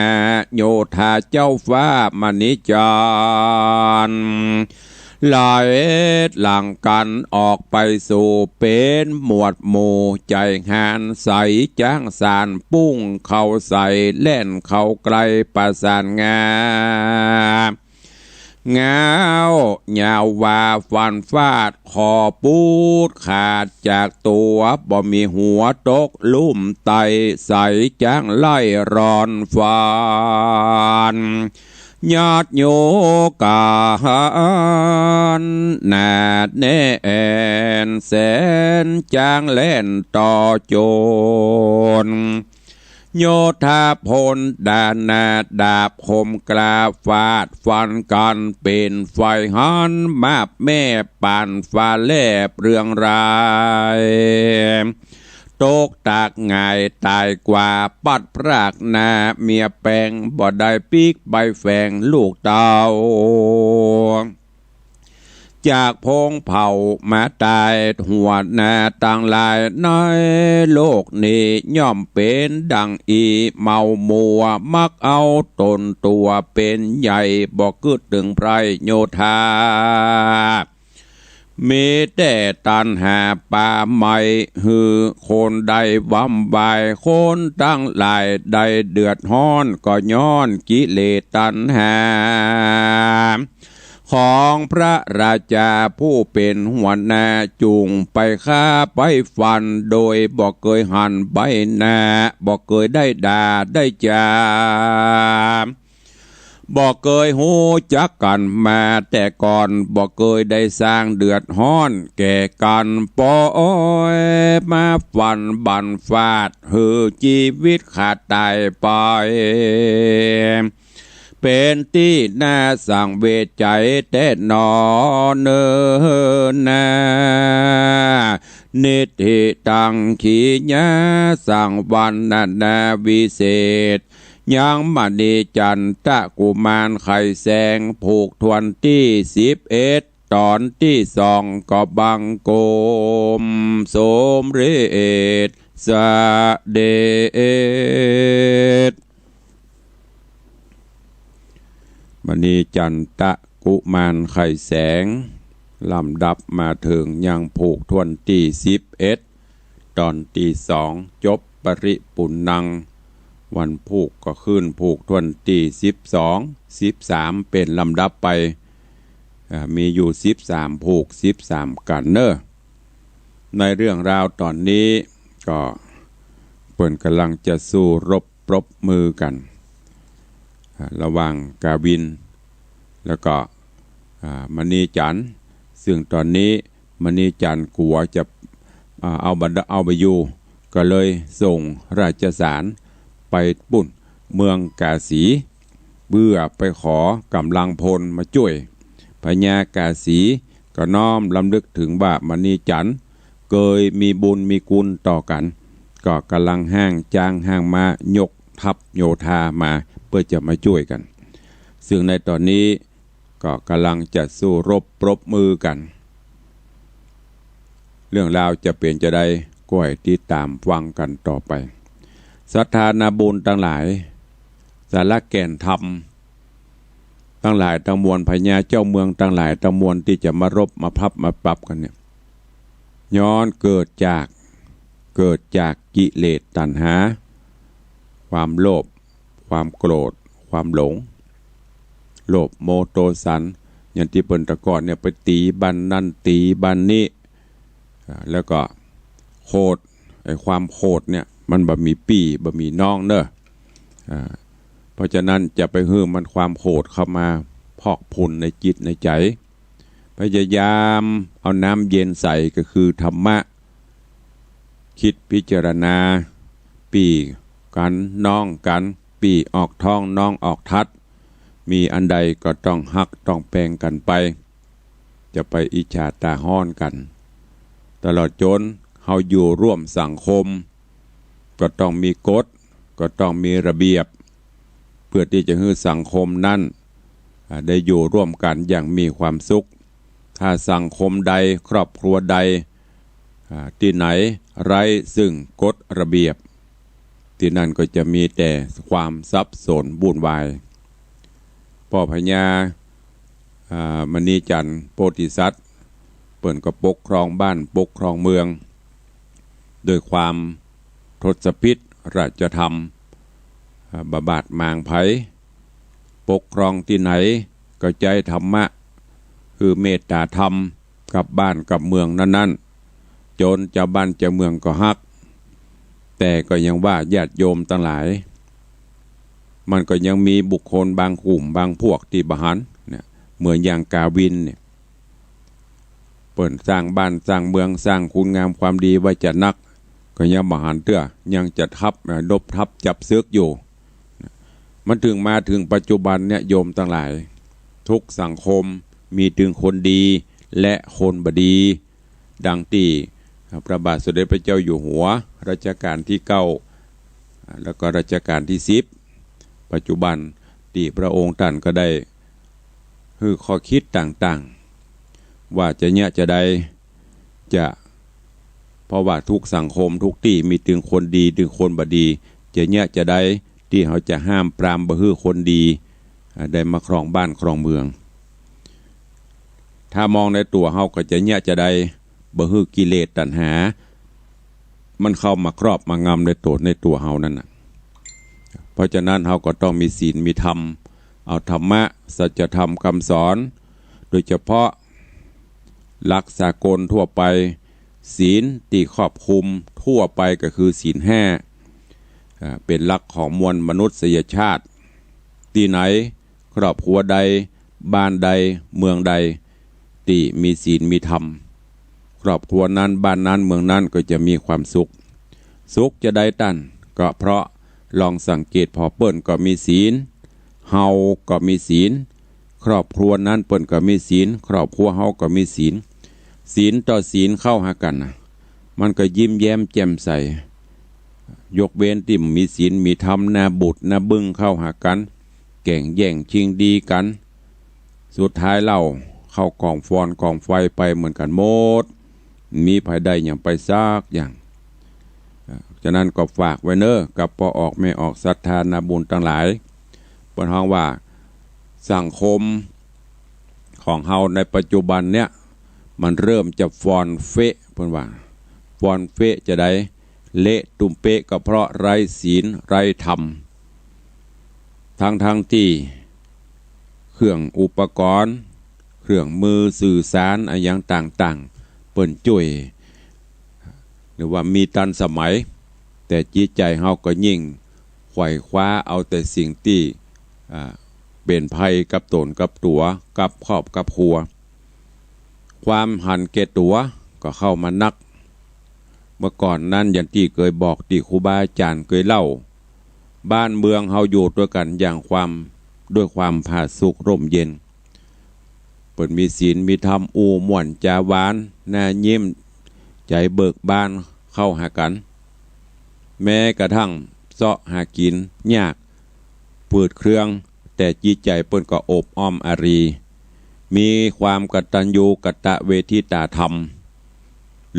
โยธาเจ้าฟ้ามณีจันทร์ ไหลหลังกั๋นออกไปสู่เป๋นหมวดหมู่ ใจ๋หาญใสจ๊างสาร ปุ้งเข้าใส่แล่นเข้าใกล้ประสานงา ง้าวยาววาฟันฟาด คอปูดขาดจากตั๋ว บ่มีหัวตกลุ่มไต่ ใสจ๊างไล่ร้อนฟัน ยอดโยกั๋นหนาแน่นแสน จ๊างแล่นต่อโจร โยธาพลดานาดาบคมกล้า ฟาดฟันกั๋นเป๋นไฟหัน มาบแม่ปานฟ้าแลบเรืองราย ตกตากหงายต๋ายกว่า ปัดพรากหน้าเมียแปง บ่ได้ปิ๊กใบแฝงลูกเต้า เจ จากผงเผ่ามาตาย หัวหน้าตังหลายในโลกนี้ ย่อมเป๋นดั่งอี่เมามัว มักเอาต๋นตั๋วเป๋นใหญ่ บ่กึ๊ดเถิงประโยชน์ มีแต่ตัณหาปาไหม้ หื้อคนได้วำวาย คนตังหลายได้เดือดฮ้อน ก็ย้อนกิเลสตัณหา ของพระราชาผู้เป๋นหัวหน้า จุ่งไปฆ่าไปฟัน โดยบ่เกยหันใบหน้า บ่เกยได้ด่าได้จ๋า บ่เกยฮู้จักกั๋นมาแต่ก่อน บ่เกยได้สร้างเดือดฮ้อนแก่กั๋น ปล่อยมาฟันบั่นฟาด หื้อจีวิตขาดต๋ายไป เป๋นตี้น่าสังเวชใจ๋แต๊หนอเน่อนา นิทธิตัง ขีณา สัง วรรณนาวิเศษ ยังมณีจันตะกุมารไขแสง ผูกถ้วนตี้สิบเอ็ด ต๋อนตี้สอง ก็บังคมสมเร็จเสด็จ มณีจันตะกุมารไขแสง ลำดับมาเถิงยังผูกถ้วนตี้สิบเอ็ด ต๋อนตี้สอง จบปริปุณณัง วันพูกก็ขึ้นผูกถ้วนตี้สิบสอง สิบสาม เป๋นลำดับไป อ่า มีอยู่สิบสามผูก สิบสามกั๋นเน่อ ในเรื่องราวต๋อนนี้ก็เปิ้นก่ำลังจะสู้รบปรบมือกั๋น อ่า ระหว่างกาวิน แล้วก็ อ่า มณีจันทร์ ซึ่งต๋อนนี้มณีจันทร์กั๋วจะ อ่า เอาบ่ เอาบ่อยู่ ก็เลยส่งราชสารไปปุ้นเมืองกาสี เปื้อไปขอก๋ำลังพลมาจ้วย พญากาสีก็น้อมรำลึกเถิงว่ามณีจันทร์เกยมีบุญมีคุณต่อกั๋น ก็ก่ำลังฮ้างจ๊างฮ้างม้ายกทัพโยธามาเปื้อจะมาจ้วยกั๋น ซึ่งในต๋อนนี้ก็ก่ำลังจะสู้รบปรบมือกั๋น เรื่องราวจะเป๋นจาใด ก็ให้ติดต๋ามฟังกั๋นต่อไป ศรัทธานาบุญตังหลาย สาระแก่นธรรมตังหลายตังมวล พญาเจ้าเมืองตังหลายตังมวลตี้จะมารบมาพับมาปรับกั๋นเนี่ย ย้อนเกิดจาก เกิดจากกิเลสตัณหา ความโลภ ความโกรธ ความหลง โลภโมโทสัน อย่างตี้เปิ้นแต่ก่อนเนี่ยไปตี๋บ้านนั้นตี๋บ้านนี้ อ่า แล้วก็โขด ไอ้ความโขดเนี่ยมันบ่มีปี้บ่มีน้องเน่อ อ่า เพราะฉะนั้นจะไปหื้อมันความโขดเข้ามาพอกพูนในจิตในใจ๋ พยายามเอาน้ำเย็นใสก็คือธรรมะ กึ๊ดพิจารณา ปี้กั๋นน้องกั๋น ปี้ออกท้องน้องออกธัด มีอันใดก็ต้องฮักต้องแปงกั๋นไป จะไปอิจฉาต๋าฮ้อนกั๋น ตลอดจ๋นเฮาอยู่ร่วมสังคม ก็ต้องมีกฎ ก็ต้องมีระเบียบ เปื้อตี้จะหื้อสังคมนั้น อ่า ได้อยู่ร่วมกั๋นอย่างมีความสุข ถ้าสังคมใดครอบครัวใด อ่า ตี้ไหนไร้ซึ่งกฎระเบียบ ตี้นั่นก็จะมีแต่ความสับสนวุ่นวาย ป้อพญา อ่า มณีจันทร์โพธิสัตว์ เปิ้นก็ปกครองบ้านปกครองเมือง ด้วยความทศพิธราชธรรม อ่า บ่บาดหมางใผ ปกครองตี้ไหนก็ใจ๊ธรรมะ คือเมตต๋าธรรมกับบ้านกับเมืองนั้นๆ จ๋นจาวบ้านจาวเมืองก็ฮัก แต่ก็ยังว่าญาติโยมตังหลาย มันก็ยังมีบุคคลบางกลุ่มบางพวกตี้บ่หันเนี่ย เหมือนอย่างกาวินเนี่ย เปิ้นสร้างบ้านสร้างเมืองสร้างคุณงามความดีไว้จะนัก ก็ยังบ่หันเตื้อ ยังจะทัพ เอ่อ รบทัพจับศึกอยู่ มันเถิงมาเถิงปัจจุบันเนี่ยโยมตังหลาย ทุกสังคมมีเถิงคนดีและคนบ่ดี ดังตี้พระบาทสมเด็จพระเจ้าอยู่หัวรัชกาลตี้เก้า แล้วก็รัชกาลตี้สิบ ปัจจุบันตี้พระองค์ต้านก็ได้หื้อข้อคิดต่าง ว่าจะเยียะจาใด จะ เพราะว่าทุกสังคมทุกตี้มีตึงคนดีตึงคนบ่ดี จะเยียะจาใดตี้เฮาจะห้ามปรามบ่หื้อคนดี อ่า ได้มาครองบ้านครองเมือง ถ้ามองในตั๋วเฮาก็จะเยียะจาใดบ่หื้อกิเลสตัณหา มันเข้ามาครอบมางำในตั๋ว ในตั๋วเฮานั่นน่ะ เพราะฉะนั้นเฮาก็ต้องมีศีลมีธรรม เอาธรรมะ สัจธรรมคำสอน โดยเฉพาะหลักสากลทั่วไป ศีลตี้ครอบคลุมทั่วไปก็คือศีลห้า อ่า เป๋นหลักของมวลมนุษยชาติ ตี้ไหน ครอบครัวใด บ้านใด เมืองใด ตี้มีศีลมีธรรม ครอบครัวนั้น บ้านนั้น เมืองนั้นก็จะมีความสุข สุขจาใดตัน ก็เพราะลองสังเกตผ่อ เปิ้นก็มีศีล เฮาก็มีศีล ครอบครัวนั้นเปิ้นก็มีศีล ครอบครัวเฮาก็มีศีล ศีลต่อศีลเข้าหากั๋นน่ะ มันก็ยิ้มแย้มแจ่มใส ยกเว้นตี้บ่มีศีลมีธรรม หน้าบูดหน้าบึ้งเข้าหากั๋น แก่งแย่งชิงดีกั๋น สุดท้ายแล้วเข้ากองฟอนกองไฟไปเหมือนกั๋นหมด บ่มีใผได้หยังไปสักอย่าง อ่า ฉะนั้นก็ฝากไว้เน้อ กับป้อออกแม่ออกศรัทธานาบุญตังหลาย เปิ้นฮ้องว่าสังคมของเฮาในปัจจุบันเนี่ย มันเริ่มจะฟอนเฟะ เปิ้นว่า ฟอนเฟะจาใด เละตุ้มเป๊ะ ก็เพราะไร้ศีลไร้ธรรม ทั้งๆ ตี้เครื่องอุปกรณ์ เครื่องมือสื่อสารอะหยังต่างๆ เปิ้นจ้วย หรือว่ามีตันสมัย แต่จิตใจ๋เฮาก็ยิ่งไขว่คว้าเอาแต่สิ่งตี้ อ่า เป๋นภัยกับต๋นกับตั๋ว กับครอบกับครัว ความหันแก่ตั๋วก็เข้ามานัก เมื่อก่อนนั้นอย่างตี้เกยบอก ตี้ครูบาอาจ๋ารย์เกยเล่า บ้านเมืองเฮาอยู่ตวยกั๋นอย่างความ ด้วยความผาสุกร่มเย็น เปิ้นมีศีลมีธรรม อู้ม่วนจ๋าหวาน หน้ายิ้ม ใจ๋เบิกบานเข้าหากั๋น แม้กระทั่งเซาะหากิ๋นยาก ฝืดเคือง แต่จิตใจ๋เปิ้นก็อบอ้อมอารี มีความกตัญญูกตเวทิตาธรรม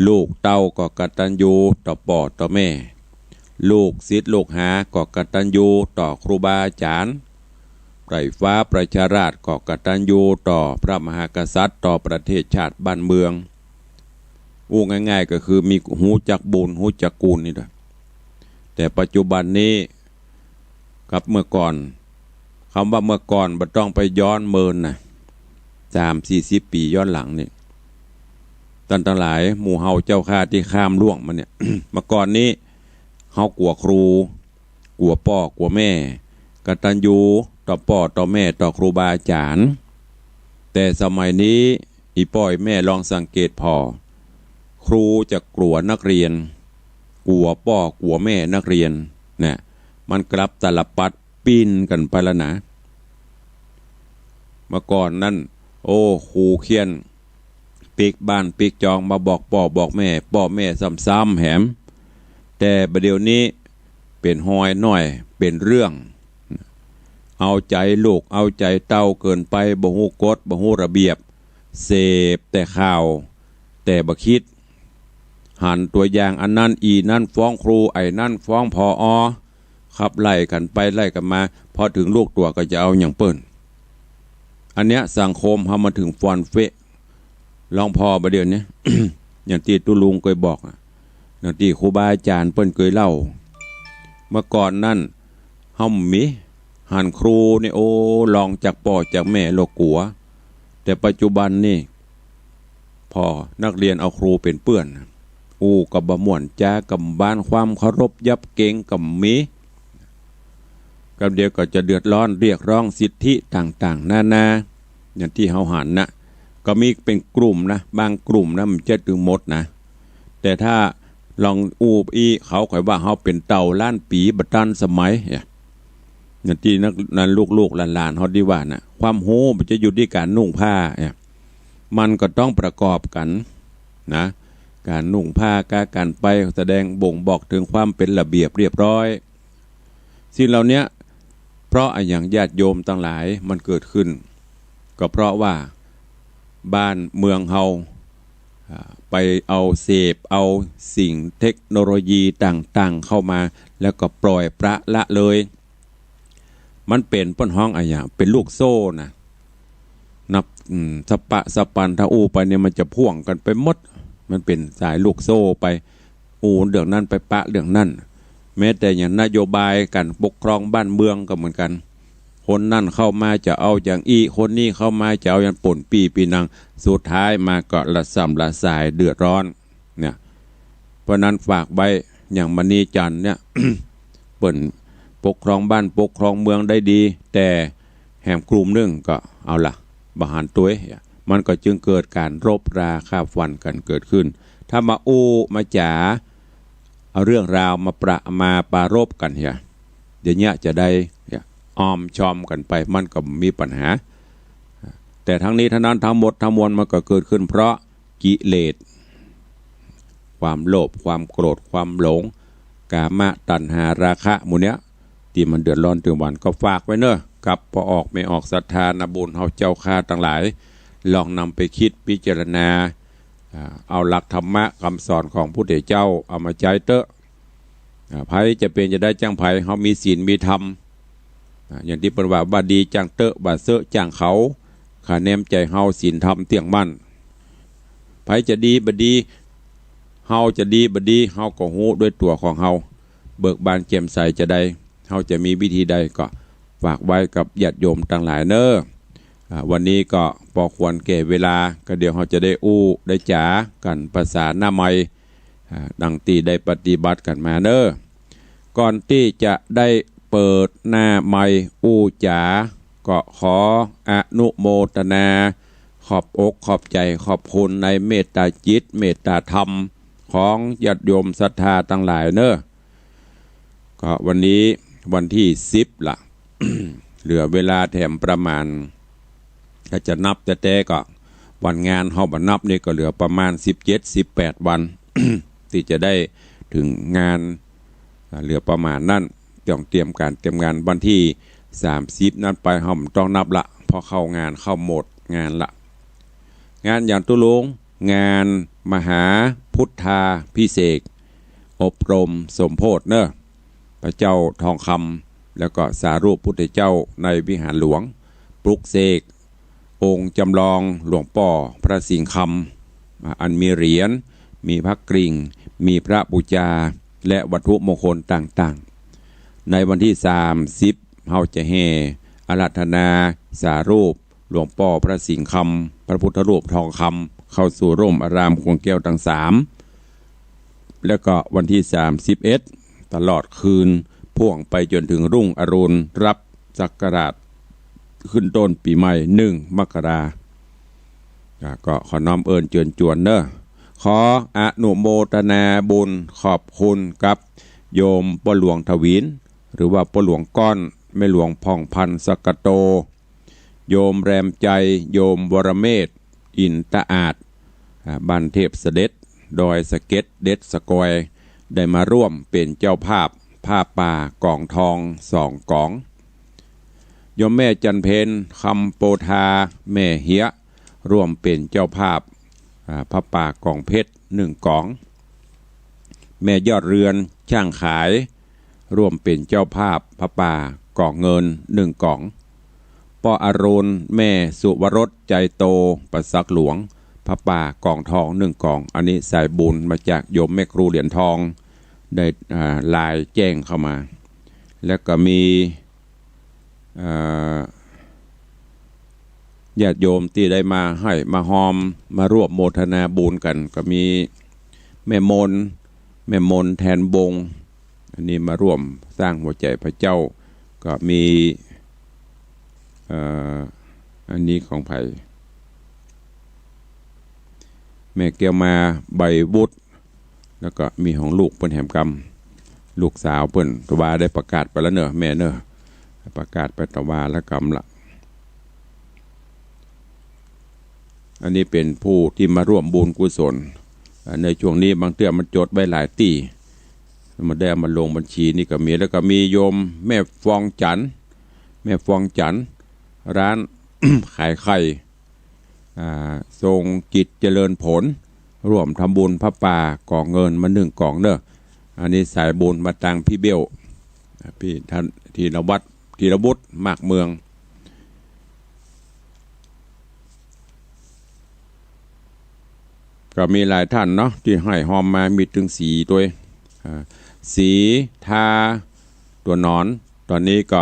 ลูกเต้าก็กตัญญูต่อป้อต่อแม่ ลูกศิษย์ลูกหาก็กตัญญูต่อครูบาอาจ๋ารย์ ใคร่ฟ้าประชาราษฎร์ก็กตัญญูต่อพระมหากษัตริย์ ต่อประเทศชาติบ้านเมือง อู้ง่ายๆ ก็คือมี ฮู้จักบุญ ฮู้จักคุณนี่แหละ แต่ปัจจุบันนี้กับเมื่อก่อน กำว่าเมื่อก่อนบ่ต้องไปย้อนเมินนะ สามสี่สิบปี๋ย้อนหลังนี่ ต้านตังหลาย หมู่เฮาเจ้าข้าตี้ข้ามล่วงมาเนี่ย เมื่อก่อนนี้เฮากั๋วครู กั๋วป้อกั๋วแม่ กตัญญูต่อป้อต่อแม่ต่อครูบาอาจ๋ารย์ แต่สมัยนี้ อี่ป้ออี่แม่ลองสังเกตผ่อ ครูจะกั๋วนักเรียน กั๋วป้อกั๋วแม่นักเรียน เนี่ย มันกลับตาลปัตรปิ้นกั๋นไปแล้วนะ เมื่อก่อนนั้น โอ้ ครูเฆี่ยน ปิ๊กบ้านปิ๊กจองมาบอกป้อบอกแม่ ป้อแม่ซ้ำๆ แหม แต่บ่าเดี่ยวนี้เป๋นฮอยน้อย เป๋นเรื่อง เอาใจ๋ลูกเอาใจ๋เต้าเกินไป บ่ฮู้กฎบ่ฮู้ระเบียบ เสพแต่ข่าว แต่บ่คิด หันตั๋วอย่างอันนั้น อี่นั้นฟ้องครู ไอ้นั้นฟ้อง ผอ. ขับไล่กั๋นไปไล่กั๋นมา พอเถิงลูกตั๋วก็จะเอาหยังเปิ้น อันเนี้ยสังคมเฮามาเถิงฟอนเฟะ ลองผ่อบ่าเดี่ยวนี้ อย่างตี้ตุ๊ลุงเกยบอกอะ อย่างตี้ครูบาอาจ๋ารย์เปิ้นเกยเล่า เมื่อก่อนนั้นเฮาบ่มี หันครูนี่ โอ้ ลองจากป้อจากแม่แล้วกั๋ว แต่ปัจจุบันนี่ ผ่อนักเรียนเอาครูเป๋นเปื้อน อู้ก็บ่ม่วน จ๋าก็บ่บาน ความเคารพยับเกรงก็บ่มี กำเดียวก็จะเดือดร้อน เรียกร้องสิทธิต่างๆ นานา อย่างตี้เฮาหันนะ ก็มีเป๋นกลุ่มนะ บางกลุ่มนะ บ่ใจ้ตึงหมดนะ แต่ถ้าลองอู้อี้เขา ค่อยว่าเฮาเป๋นเต่าล้านปี๋ บ่ตันสมัยเนี่ย อย่างตี้นัก นั้นลูกๆ หลานๆ เฮาตี้ว่านะ ความฮู้บ่ใจ้อยู่ตี้ก๋านนุ่งผ้าเนี่ย มันก็ต้องประกอบกั๋นนะ ก๋านนุ่งผ้า ก๋า ก๋านไปแสดงบ่งบอกเถิงความเป๋นระเบียบเรียบร้อย สิ่งเหล่าเนี้ย เพราะอะหยังญาติโยมตังหลายมันเกิดขึ้น ก็เพราะว่า บ้านเมืองเฮา อ่า ไปเอาเสพเอาสิ่งเทคโนโลยีต่างๆ เข้ามา แล้วก็ปล่อยปละละเลย มันเป๋นเปิ้นฮ้องอะหยัง เป๋นลูกโซ่นะ นับ อืม สะปะสะปัน ถ้าอู้ไปเนี่ยมันจะพ่วงกั๋นไปหมด มันเป๋นสายลูกโซ่ไป อู้เรื่องนั้นไปปะเรื่องนั้น แม้แต่อย่างนโยบายก๋านปกครองบ้านเมืองก็เหมือนกั๋น คนนั้นเข้ามาจะเอาอย่างอี้ คนนี้เข้ามาจะเอาอย่าง ป้นปี้ปี้นัง สุดท้ายมาก็ระส่ำระสายเดือดร้อนเนี่ย เพราะนั้นฝากไว้ อย่างมณีจันทร์เนี่ย เปิ้นปกครองบ้านปกครองเมืองได้ดี แต่แหมกลุ่มนึ่งก็เอาละ บ่หันตวย มันก็จึงเกิดก๋านรบราฆ่าฟันกั๋นเกิดขึ้น ถ้ามาอู้มาจ๋า เอาเรื่องราวมาประ มาปรารภกั๋นเหีย เดี๋ยวเนี้ยจะได้ เนี่ย อ้อมชอมกั๋นไป มันก็บ่มีปัญหา แต่ทั้งนี้ทั้งนั้น ทั้งหมดทั้งมวลมันก็เกิดขึ้นเพราะกิเลส ความโลภ ความโกรธ ความหลง กามะ ตัณหา ราคะ หมู่เนี้ย ตี้มันเดือดร้อนตึงวัน ก็ฝากไว้เน่อ กับป้อออกแม่ออกศรัทธานาบุญเฮาเจ้าข้าตังหลาย ลองนำไปกึ๊ดพิจารณา อ่า เอาหลักธรรมะกำสอนของพุทธเจ้าเอามาใจ๊เต๊อะ อ่า ใผจะเป๋นจะได้จ้างใผ เฮามีศีลมีธรรม อ่า อย่างตี้เปิ้นว่า บ่ดีจ้างเต๊อะ บ่าเซอะจ้างเขา ค่าแนมใจ๋เฮาศีลธรรมเตี้ยงมั่น ใผจะดีบ่ดี เฮาจะดีบ่ดี เฮาก็ฮู้ด้วยตั๋วของเฮา เบิกบานแจ่มใสจะใด เฮาจะมีวิธีใด ก็ฝากไว้กับญาติโยมตังหลายเน่อ อ่า วันนี้ก็ปอควรแก่เวลา ก็เดี๋ยวเฮาจะได้อู้ได้จ๋ากั๋นภาษาหน้าใหม่ อ่า ดังตี้ได้ปฏิบัติกั๋นมาเน่อ ก่อนตี้จะได้เปิดหน้าใหม่อู้จ๋า ก็ขออนุโมทนา ขอบอกขอบใจ๋ขอบคุณในเมตตาจิตเมตตาธรรมของญาติโยมศรัทธาตังหลายเน่อ ก็วันนี้วันตี้สิบละ เหลือเวลาแถมประมาณ ถ้าจะนับแต๊ๆ ก็วันงานเฮาบ่นับนี่ก็เหลือประมาณสิบเจ็ด สิบแปดวัน ตี้จะได้เถิงงาน อ่า เหลือประมาณนั้น ต้องเตรียมก๋านเตรียมงาน วันตี้สามสิบนั้นไปเฮาบ่ต้องนับละ เพราะเข้างานเข้าโหมดงานละ งานหยังตุ๊ลุง งานมหาพุทธาภิเษก อบรมสมโภชเน่อ พระเจ้าทองคำ แล้วก็สารูปพุทธเจ้าในวิหารหลวง ปลุกเสกองค์จำลองหลวงป้อพระสิงห์คำ อ่า อันมีเหรียญ มีพระกริ่ง มีพระบูชา และวัตถุมงคลต่างๆ ในวันตี้สามสิบ เฮาจะแห่อาราธนาสารูปหลวงป้อพระสิงห์คำ พระพุทธรูปทองคำ เข้าสู่ร่มอารามขวงแก้วตังสาม แล้วก็วันตี้สามสิบเอ็ด ตลอดคืน พ่วงไปจ๋นเถิงรุ่งอรุณ รับศักราชขึ้นต้นปี๋ใหม่ หนึ่งมกรา อ่า ก็ขอน้อมเอิญเจิญจวนเน่อ ขออนุโมทนาบุญขอบคุณกับโยมป้อหลวงถวิน หรือว่าป้อหลวงก้อน แม่หลวงผ่องพันธ์ สกโต โยมแรมใจ โยมวรเมธ อินตะอาด อ่า บ้านเทพเสด็จ ดอยสะเก็ด เด็ดสะกอย ได้มาร่วมเป๋นเจ้าภาพผ้าป่ากองทองสองก๋อง โยมแม่จันเพ็ญ คำโปธา แม่เฮีย ร่วมเป๋นเจ้าภาพ อ่า ผ้าป่ากองเพชรหนึ่งก๋อง แม่ยอดเรือน ช่างขาย ร่วมเป๋นเจ้าภาพผ้าป่ากองเงินหนึ่งก๋อง ป้ออรุณ แม่สุวรส ใจโต ประสักหลวง ผ้าป่ากองทองหนึ่งก๋อง อันนี้สายบุญมาจากโยมแม่ครูเหรียญทอง ได้ อ่า ไลน์แจ้งเข้ามา แล้วก็มี เอ่อ ญาติโยมตี้ได้มาฮ้อยมาฮอม มาร่วมโมทนาบุญกั๋น ก็มีแม่มน แม่มนแทนวงศ์ อันนี้มาร่วมสร้างหัวใจ๋พระเจ้า ก็มี เอ่อ อันนี้ของใผ แม่แก้วมา ใบวุฒิ แล้วก็มีของลูกเปิ้นแหมกำ ลูกสาวเปิ้น ตะวาได้ประกาศไปแล้วเน่อ แม่เน่อ ประกาศไปตะวาแล้วกำละ อันนี้เป๋นผู้ตี้มาร่วมบุญกุศล อ่า ในช่วงนี้บางเตื้อมันจดไว้หลายตี้ มันได้เอามาลงบัญชีนี่ก็มี แล้วก็มีโยมแม่ฟองจันทร์ แม่ฟองจันทร์ ร้าน ขายไข่ อ่า ทรงกิจเจริญผล ร่วมทำบุญผ้าป่า ก๋องเงินมานึ่งก๋องเน่อ อันนี้สายบุญมาตางพี่เบ้ว พี่ธัน ธีรวัฒน์ ธีรวุฒิ มากเมือง ก็มีหลายท่านเนาะ ตี้ห้อยฮอมมา มีตึงสี่ตวย อ่า สีทาตั๋วหนอน ต๋อนนี้ก็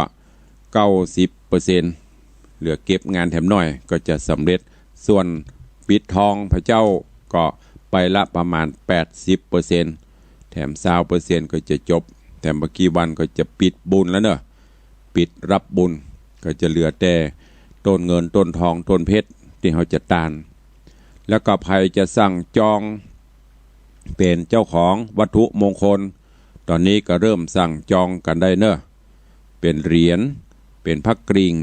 เก้าสิบเปอร์เซ็นต์ เหลือเก็บงานแถมหน้อยก็จะสำเร็จ ส่วนปิดทองพระเจ้าก็ไปละประมาณ แปดสิบเปอร์เซ็นต์ แถมซาวเปอร์เซ็นต์ก็จะจบ แถมบ่กี่วันก็จะปิดบุญแล้วเน่อ ปิดรับบุญ ก็จะเหลือแต่ต้นเงิน ต้นทอง ต้นเพชรตี้เฮาจะตาน แล้วก็ใผจะสั่งจองเป๋นเจ้าของวัตถุมงคล ต๋อนนี้ก็เริ่มสั่งจองกั๋นได้เน่อ เป๋นเหรียญ เป๋นพระกริ่ง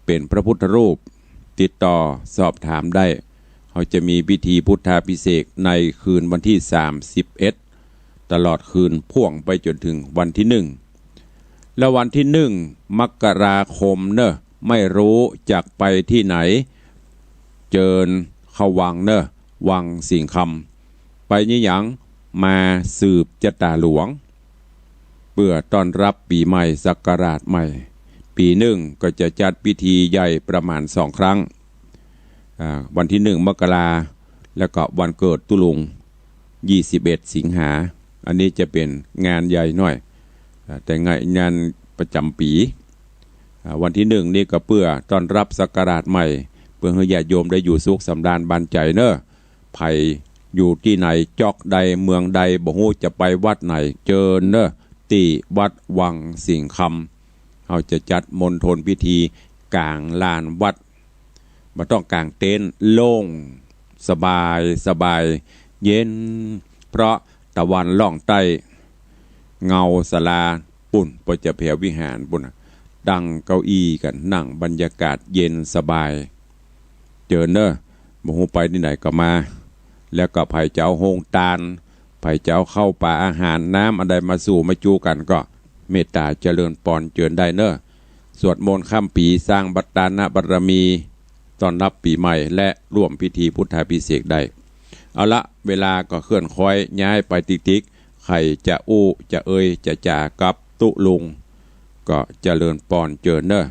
เป๋นพระพุทธรูป ติดต่อสอบถามได้ เฮาจะมีพิธีพุทธาภิเษกในคืนวันตี้ สามสิบเอ็ด ตลอดคืนพ่วงไปจ๋นถึงวันตี้ หนึ่ง และวันตี้ หนึ่ง มกราคมเน่อ ไม่ฮู้จะไปตี้ไหน เจิญเข้าวังเน่อ วังสิงห์คำ ไปอะหยัง มาสืบจะต๋าหลวง เปื้อต้อนรับปี๋ใหม่ศักราชใหม่ ปี๋นึ่งก็จะจัดพิธีใหญ่ประมาณสองครั้ง อ่า วันตี้ หนึ่ง มกรา แล้วก็วันเกิดตุ๊ลุง ยี่สิบเอ็ด สิงหา อันนี้จะเป๋นงานใหญ่หน้อย อ่า แต่งาน งานประจ๋ำปี๋ อ่า วันตี้ หนึ่ง นี่ก็เปื้อต้อนรับศักราชใหม่ เปื้อหื้อญาติโยมได้อยู่สุขสำราญบานใจ๋เน่อ ใผอยู่ตี้ไหน จ๊อกใด เมืองใด บ่ฮู้จะไปวัดไหน เจิญเน่อ ตี้วัดวังสิงห์คำ เฮาจะจัดมณฑลพิธีก๋างลานวัด บ่ต้องก๋างเต็นท์ โล่ง สบาย สบาย เย็น เพราะตะวันล่องใต้ เงาศาลาปุ้น เปิ้นจะแผววิหารปุ้นน่ะ ตั้งเก้าอี้กั๋น นั่งบรรยากาศเย็นสบาย เจิญเน่อ บ่ฮู้ไปตี้ไหนก็มา แล้วก็ใผจะเอาโฮงตาน ใผจะเอาข้าวป๋าอาหารน้ำอันใดมาสู่มาจูกั๋นก็เมตต๋าเจริญปอนเจิญได้เน่อ สวดมนต์ข้ามปี๋ สร้างบัตตานบารมี ต้อนรับปี๋ใหม่ และร่วมพิธีพุทธาภิเษกได้ เอาละ เวลาก็เคลื่อนคอยย้ายไปติ๊กๆ ใผจะอู้จะเอ่ยจะจ๋ากับตุ๊ลุง ก็เจริญปอนเจิญเน่อ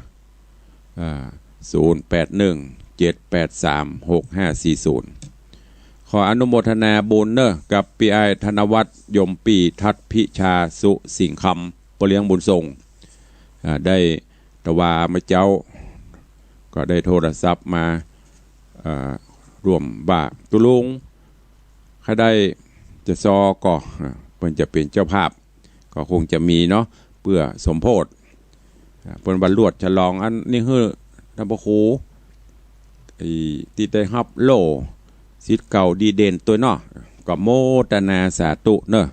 อ่า ศูนย์ แปด หนึ่ง เจ็ด แปด สาม หก ห้า สี่ ศูนย์ ขออนุโมทนาบุญเน่อ กับปี้อ้ายธนวัฒน์ ยมปี้ทัดพิชา สุสิงห์คำ ป้อเลี้ยงบุญส่ง อ่า ได้ตะวาเมื่อเจ๊า ก็ได้โทรศัพท์มา อ่า ร่วมว่า ตุ๊ลุง ใผได้จะซอก่อ อ่า เปิ้นจะเป๋นเจ้าภาพ ก็คงจะมีเนาะ เปื้อสมโภช อ่า เปิ้นว่าลวดฉลองอันนี้หื้อต้านพระครู ไอ้ตี้ได้ฮับโล่ศิษย์เก่าดีเด่นตวยเนาะ ก็โมทนาสาธุเน่อ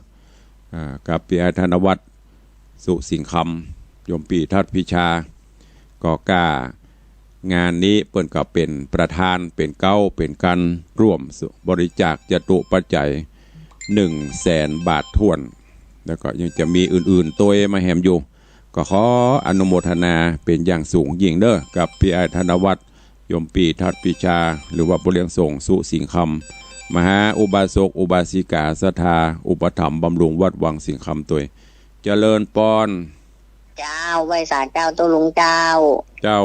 อ่า กับปี้อ้ายธนวัฒน์ สุสิงห์คำ ยมปี้ทัดพิชา ก็ก้า งานนี้เปิ้นก็เป๋นประธาน เป๋นเก๊า เป๋นกั๋นร่วมบริจาคจตุปัจจัย หนึ่งแสนบาทถ้วน แล้วก็ยังจะมีอื่นๆ ตวยมาแหมอยู่ ก็ขออนุโมทนาเป๋นอย่างสูงยิ่งเน่อ กับปี้อ้ายธนวัฒน์ ยมปี้ทัดพิชา หรือว่าป้อเลี้ยงส่ง สุสิงห์คำ มหาอุบาสกอุบาสิกาศรัทธา อุปถัมภ์บำรุงวัดวังสิงห์คำตวย เจริญปอน เจ้า ไหว้สาเจ้าตุ๊ลุงเจ้า เจ้า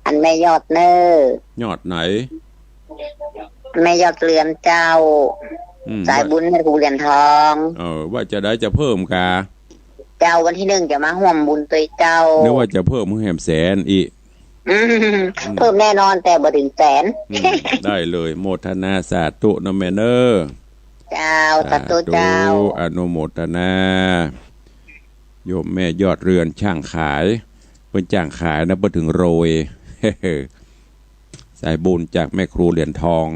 อันแม่ยอดเน่อ ยอดไหน แม่ยอดเรือนเจ้า อืม สายบุญแม่ครูเหรียญทอง เออ ว่าจะได้จะเพิ่มกา เจ้า วันตี้หนึ่งจะมาฮ่วมบุญตวยเจ้า นึกว่าจะเพิ่มหื้อแหมแสนอีก อืม อืม เพิ่มแน่นอนแต่บ่เถิงแสน อืม ได้เลย โมทนาสาธุเน่อแม่เน่อ เจ้า สาธุเจ้า สาธุ อนุโมทนา โยมแม่ยอดเรือนจ้างขาย เปิ้นจ้างขายนะ บ่เถิงโรย สายบุญจากแม่ครูเหรียญทอง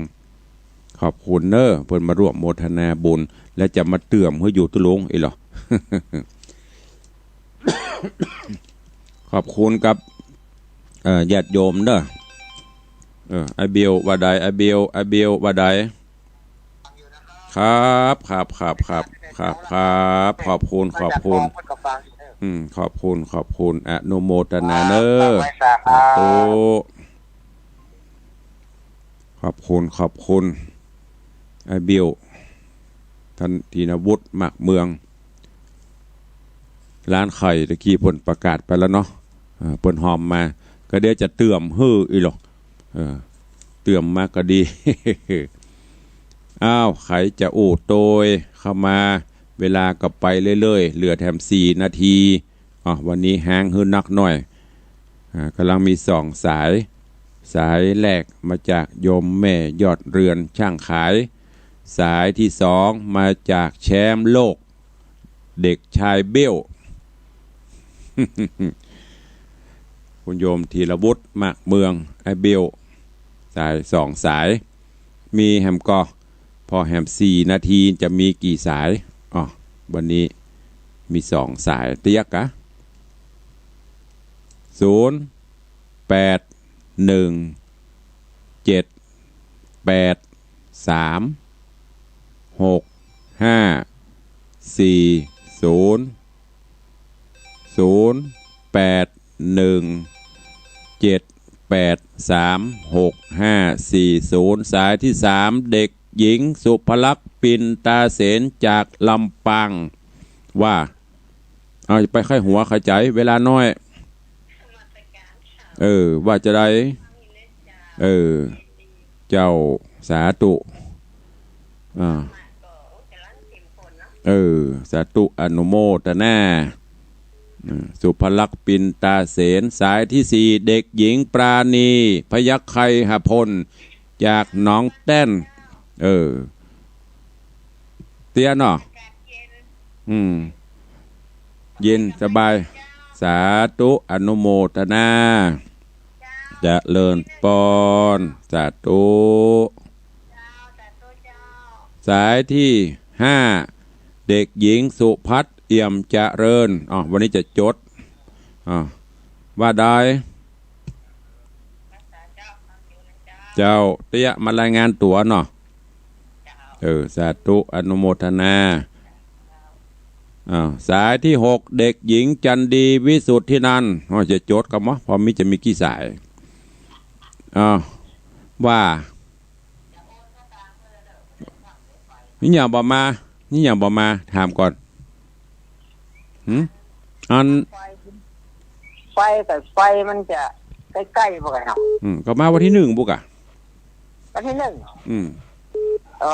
ขอบคุณเน่อ เปิ้นมาร่วมโมทนาบุญ และจะมาเติมหื้ออยู่ตุ๊ลุงอี้เหรอ ขอบคุณกับ เอ่อ ญาติโยมเน่อ เออ ไอ้เบลว่าใด ไอ้เบล ไอ้เบลว่าใด ครับ ครับ ขอบคุณ ขอบคุณ อืม ขอบคุณ ขอบคุณ อนุโมทนาเน่อ สาธุ ขอบคุณ ขอบคุณ ไอ้เบี้ยว ท่านธีรวุฒิ มากเมือง ร้านไข่ตะกี้เปิ้นประกาศไปแล้วเนาะ อ่า เปิ้นฮอมมา ก็เดี๋ยวจะเติมหื้ออีกหรอก เออ เติมมาก็ดี อ้าว ใผจะอู้โตยเข้ามา เวลาก็ไปเรื่อยๆ เหลือแถมสี่นาที อ๋อ วันนี้ฮ้างหื้อนักหน่อย อ่า ก่ำลังมีสองสาย สายแรกมาจากโยมแม่ยอดเรือนช่างขาย สายที่สองมาจากแชมป์โลก เด็กชายเบี้ยว คุณโยมธีรวุฒิ มากเมือง ไอ้เบี้ยว สายสองสาย มีแหมก่อ พอแหมสี่นาทีจะมีกี่สาย อ๋อ วันนี้มีสองสาย เตี้ยกะ ศูนย์ แปด หนึ่ง เจ็ด แปด สาม หก ห้า สี่ ศูนย์ ศูนย์ แปด หนึ่ง เจ็ด แปด สาม หก ห้า สี่ ศูนย์ สายที่สาม เด็กหญิงสุภลักษณ์ ปิ่นตาเสน จากลำปาง ว่า เอา ไปใค่หัวใค่ใจ๋ เวลาน้อย เออ ว่าจะได้ เออ เจ้า สาธุ อ่า เออ สาธุ อนุโมทนา อืม สุภลักษณ์ ปิ่นตาเสน สายที่สี่ เด็กหญิงปราณี พยัคฆไคหพล จากหนองแต้น เออ เตี้ยเนาะ อืม เย็นสบาย สาธุ อนุโมทนา เจริญปอน สาธุ สายที่ห้า เด็กหญิงสุพัฒน์ เอี่ยมเจริญ อ๋อ วันนี้จะจด อ๋อ ว่าได้ เจ้า เตี้ยมารายงานตั๋วเนาะ เออ สาธุ อนุโมทนา อ้าว สายที่หก เด็กหญิงจันดี วิสุทธินันท์ อ๋อ จะจดกำบ่ พอมีจะมีกี่สาย อ้าว ว่า นี่หยังบ่มา นี่หยังบ่มา ถามก่อน หืม อัน ไฟ ไฟกับไฟมันจะใก้ๆ บ่กะเนาะ อืม ก็มาวันที่หนึ่งบุกอะ วันที่หนึ่ง อืม อ๋อ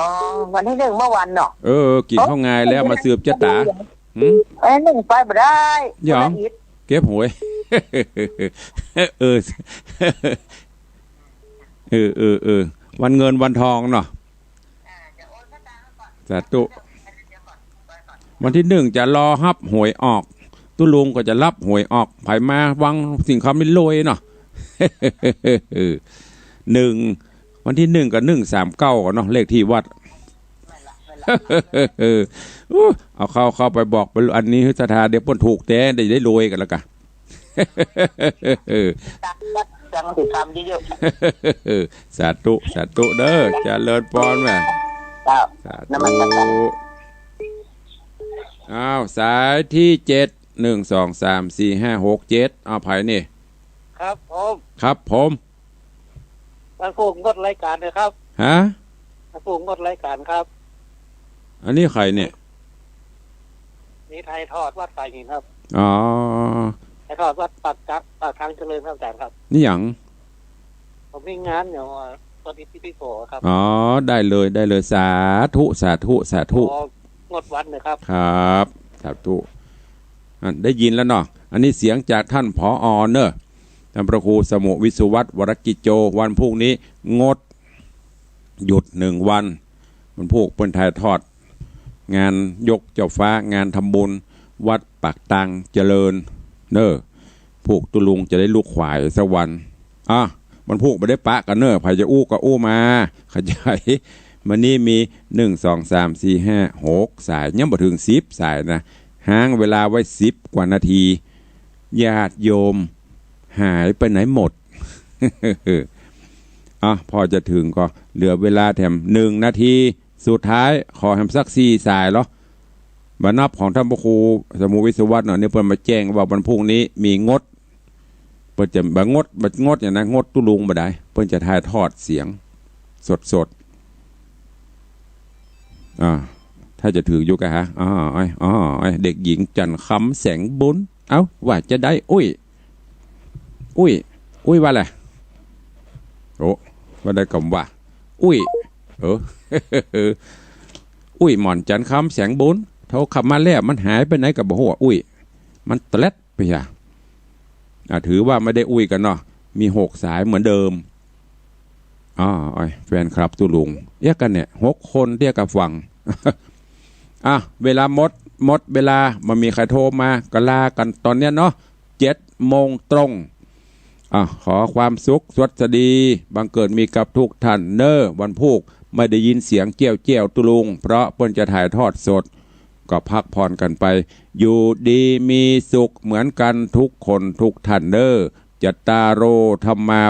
วันที่หนึ่งเมื่อวันเนาะ เออ กิ๋นข้าวงายแล้วมาสืบจะต๋า หืม เอ้ย หนึ่งไปบ่ได้ หยัง วันอาทิตย์ เก็บหวย เออ เออ เออ เออ วันเงินวันทองเนาะ สาธุ วันที่หนึ่งจะรอฮับหวยออก ตุ๊ลุงก็จะฮับหวยออก ใผมาวังสิงห์คำนี่รวยเนาะ หนึ่ง วันที่หนึ่งก็หนึ่งสามเก้าก่อนเนาะ เลขที่วัด เออ อู้ เอาเข้า เข้าไปบอกไป อันนี้ศรัทธา เดี๋ยวเปิ้นถูกแต๊ ได้ ได้รวยกันแล้วกะ เออ จังติดตามเยอะๆ สาธุ สาธุเด้อ เจริญปอนแม่ ครับ สาธุ นมัสการ อ้าว สายที่เจ็ด หนึ่ง สอง สาม สี่ ห้า หก เจ็ด อ้าว ใผนี่ ครับผม ครับผม วันพุธงดรายการนะครับ ฮะ วันพุธงดรายการครับ อันนี้ใผเนี่ย นี่ถ่ายทอดวัดป่าหินครับ อ๋อ ถ่ายทอดวัดปากกะ ปากทางเจริญครับอาจารย์ครับ นี่หยัง ผมมีงานอยู่ อ่า ตอนนี้ที่พี่โกครับ อ๋อ ได้เลย ได้เลย สาธุ สาธุ สาธุ ของดวันนะครับ ครับ สาธุ อ่ะ ได้ยินแล้วเนาะ อันนี้เสียงจากท่าน ผอ.เนอะ ท่านพระครูสมุห์ วิศวัฒน์ วรกิจโจ วันพุธนี้งด หยุดหนึ่งวัน วันพุธเปิ้นถ่ายทอด งานยกเจ้าฟ้า งานทำบุญ วัดปากตางเจริญ เนอะ พุธตุ๊ลุงจะได้ลุกขวายสักวัน อ่ะ วันพุธบ่ได้ปะกั๋นเนอะ ใผจะอู้ก็อู้มา เข้าใจ๋ มื้อนี้มี หนึ่ง สอง สาม สี่ ห้า หก สาย ยังบ่เถิงสิบสายนะ ฮ้างเวลาไว้สิบกว่านาที ญาติโยมหายไปไหนหมด อ่ะ พอจะเถิงก็เหลือเวลาแถมหนึ่งนาที สุดท้าย ขอแหมสักสี่สายเหรอ บ่านับของท่านพระครูสมุห์ วิศวัฒน์เนาะ นี่เปิ้นมาแจ้งว่าวันพุธนี้มีงด เปิ้นจะบ่างด บ่างดอย่างนั้น งดตุ๊ลุงบ่ได้ เปิ้นจะถ่ายทอดเสียง สดๆ อ่า ถ้าจะถืกอยู่กะฮะ อ๋อ อ้อย อ๋อ อ้อย เด็กหญิงจันทร์คำแสงบุญ เอ้า ว่าจะใด อุ้ย อุ้ย อุ้ย ว่าแหละ โอ้ ว่าได้กำว่า อุ้ย เออ อุ้ย หม่อนจันทร์คำแสงบุญ โทรเข้ามาแล้ว มันหายไปไหนกะบ่ฮู้ อุ้ย มันเตล็ดไปฮะ อ่ะ ถือว่าไม่ได้อุ้ยกันเนาะ มีหกสายเหมือนเดิม อ๋อ อ้อย แฟนคลับตุ๊ลุง เอ๊ะ กันเนี่ย หกคนเรียกกับฟัง อ่ะ เวลาหมด หมดเวลา บ่มีใครโทรมา ก็ลากันตอนเนี้ยเนาะ เจ็ดโมงตรง อ่ะ ขอความสุขสวัสดี บังเกิดมีกับทุกท่านเน้อ วันพูก ไม่ได้ยินเสียงเจี้ยวเจี้ยวตุ๊ลุง เพราะเปิ้นจะถ่ายทอดสด ก็พักผ่อนกันไป อยู่ดีมีสุขเหมือนกันทุกคนทุกท่านเน้อ จัตตาโร ธัมมา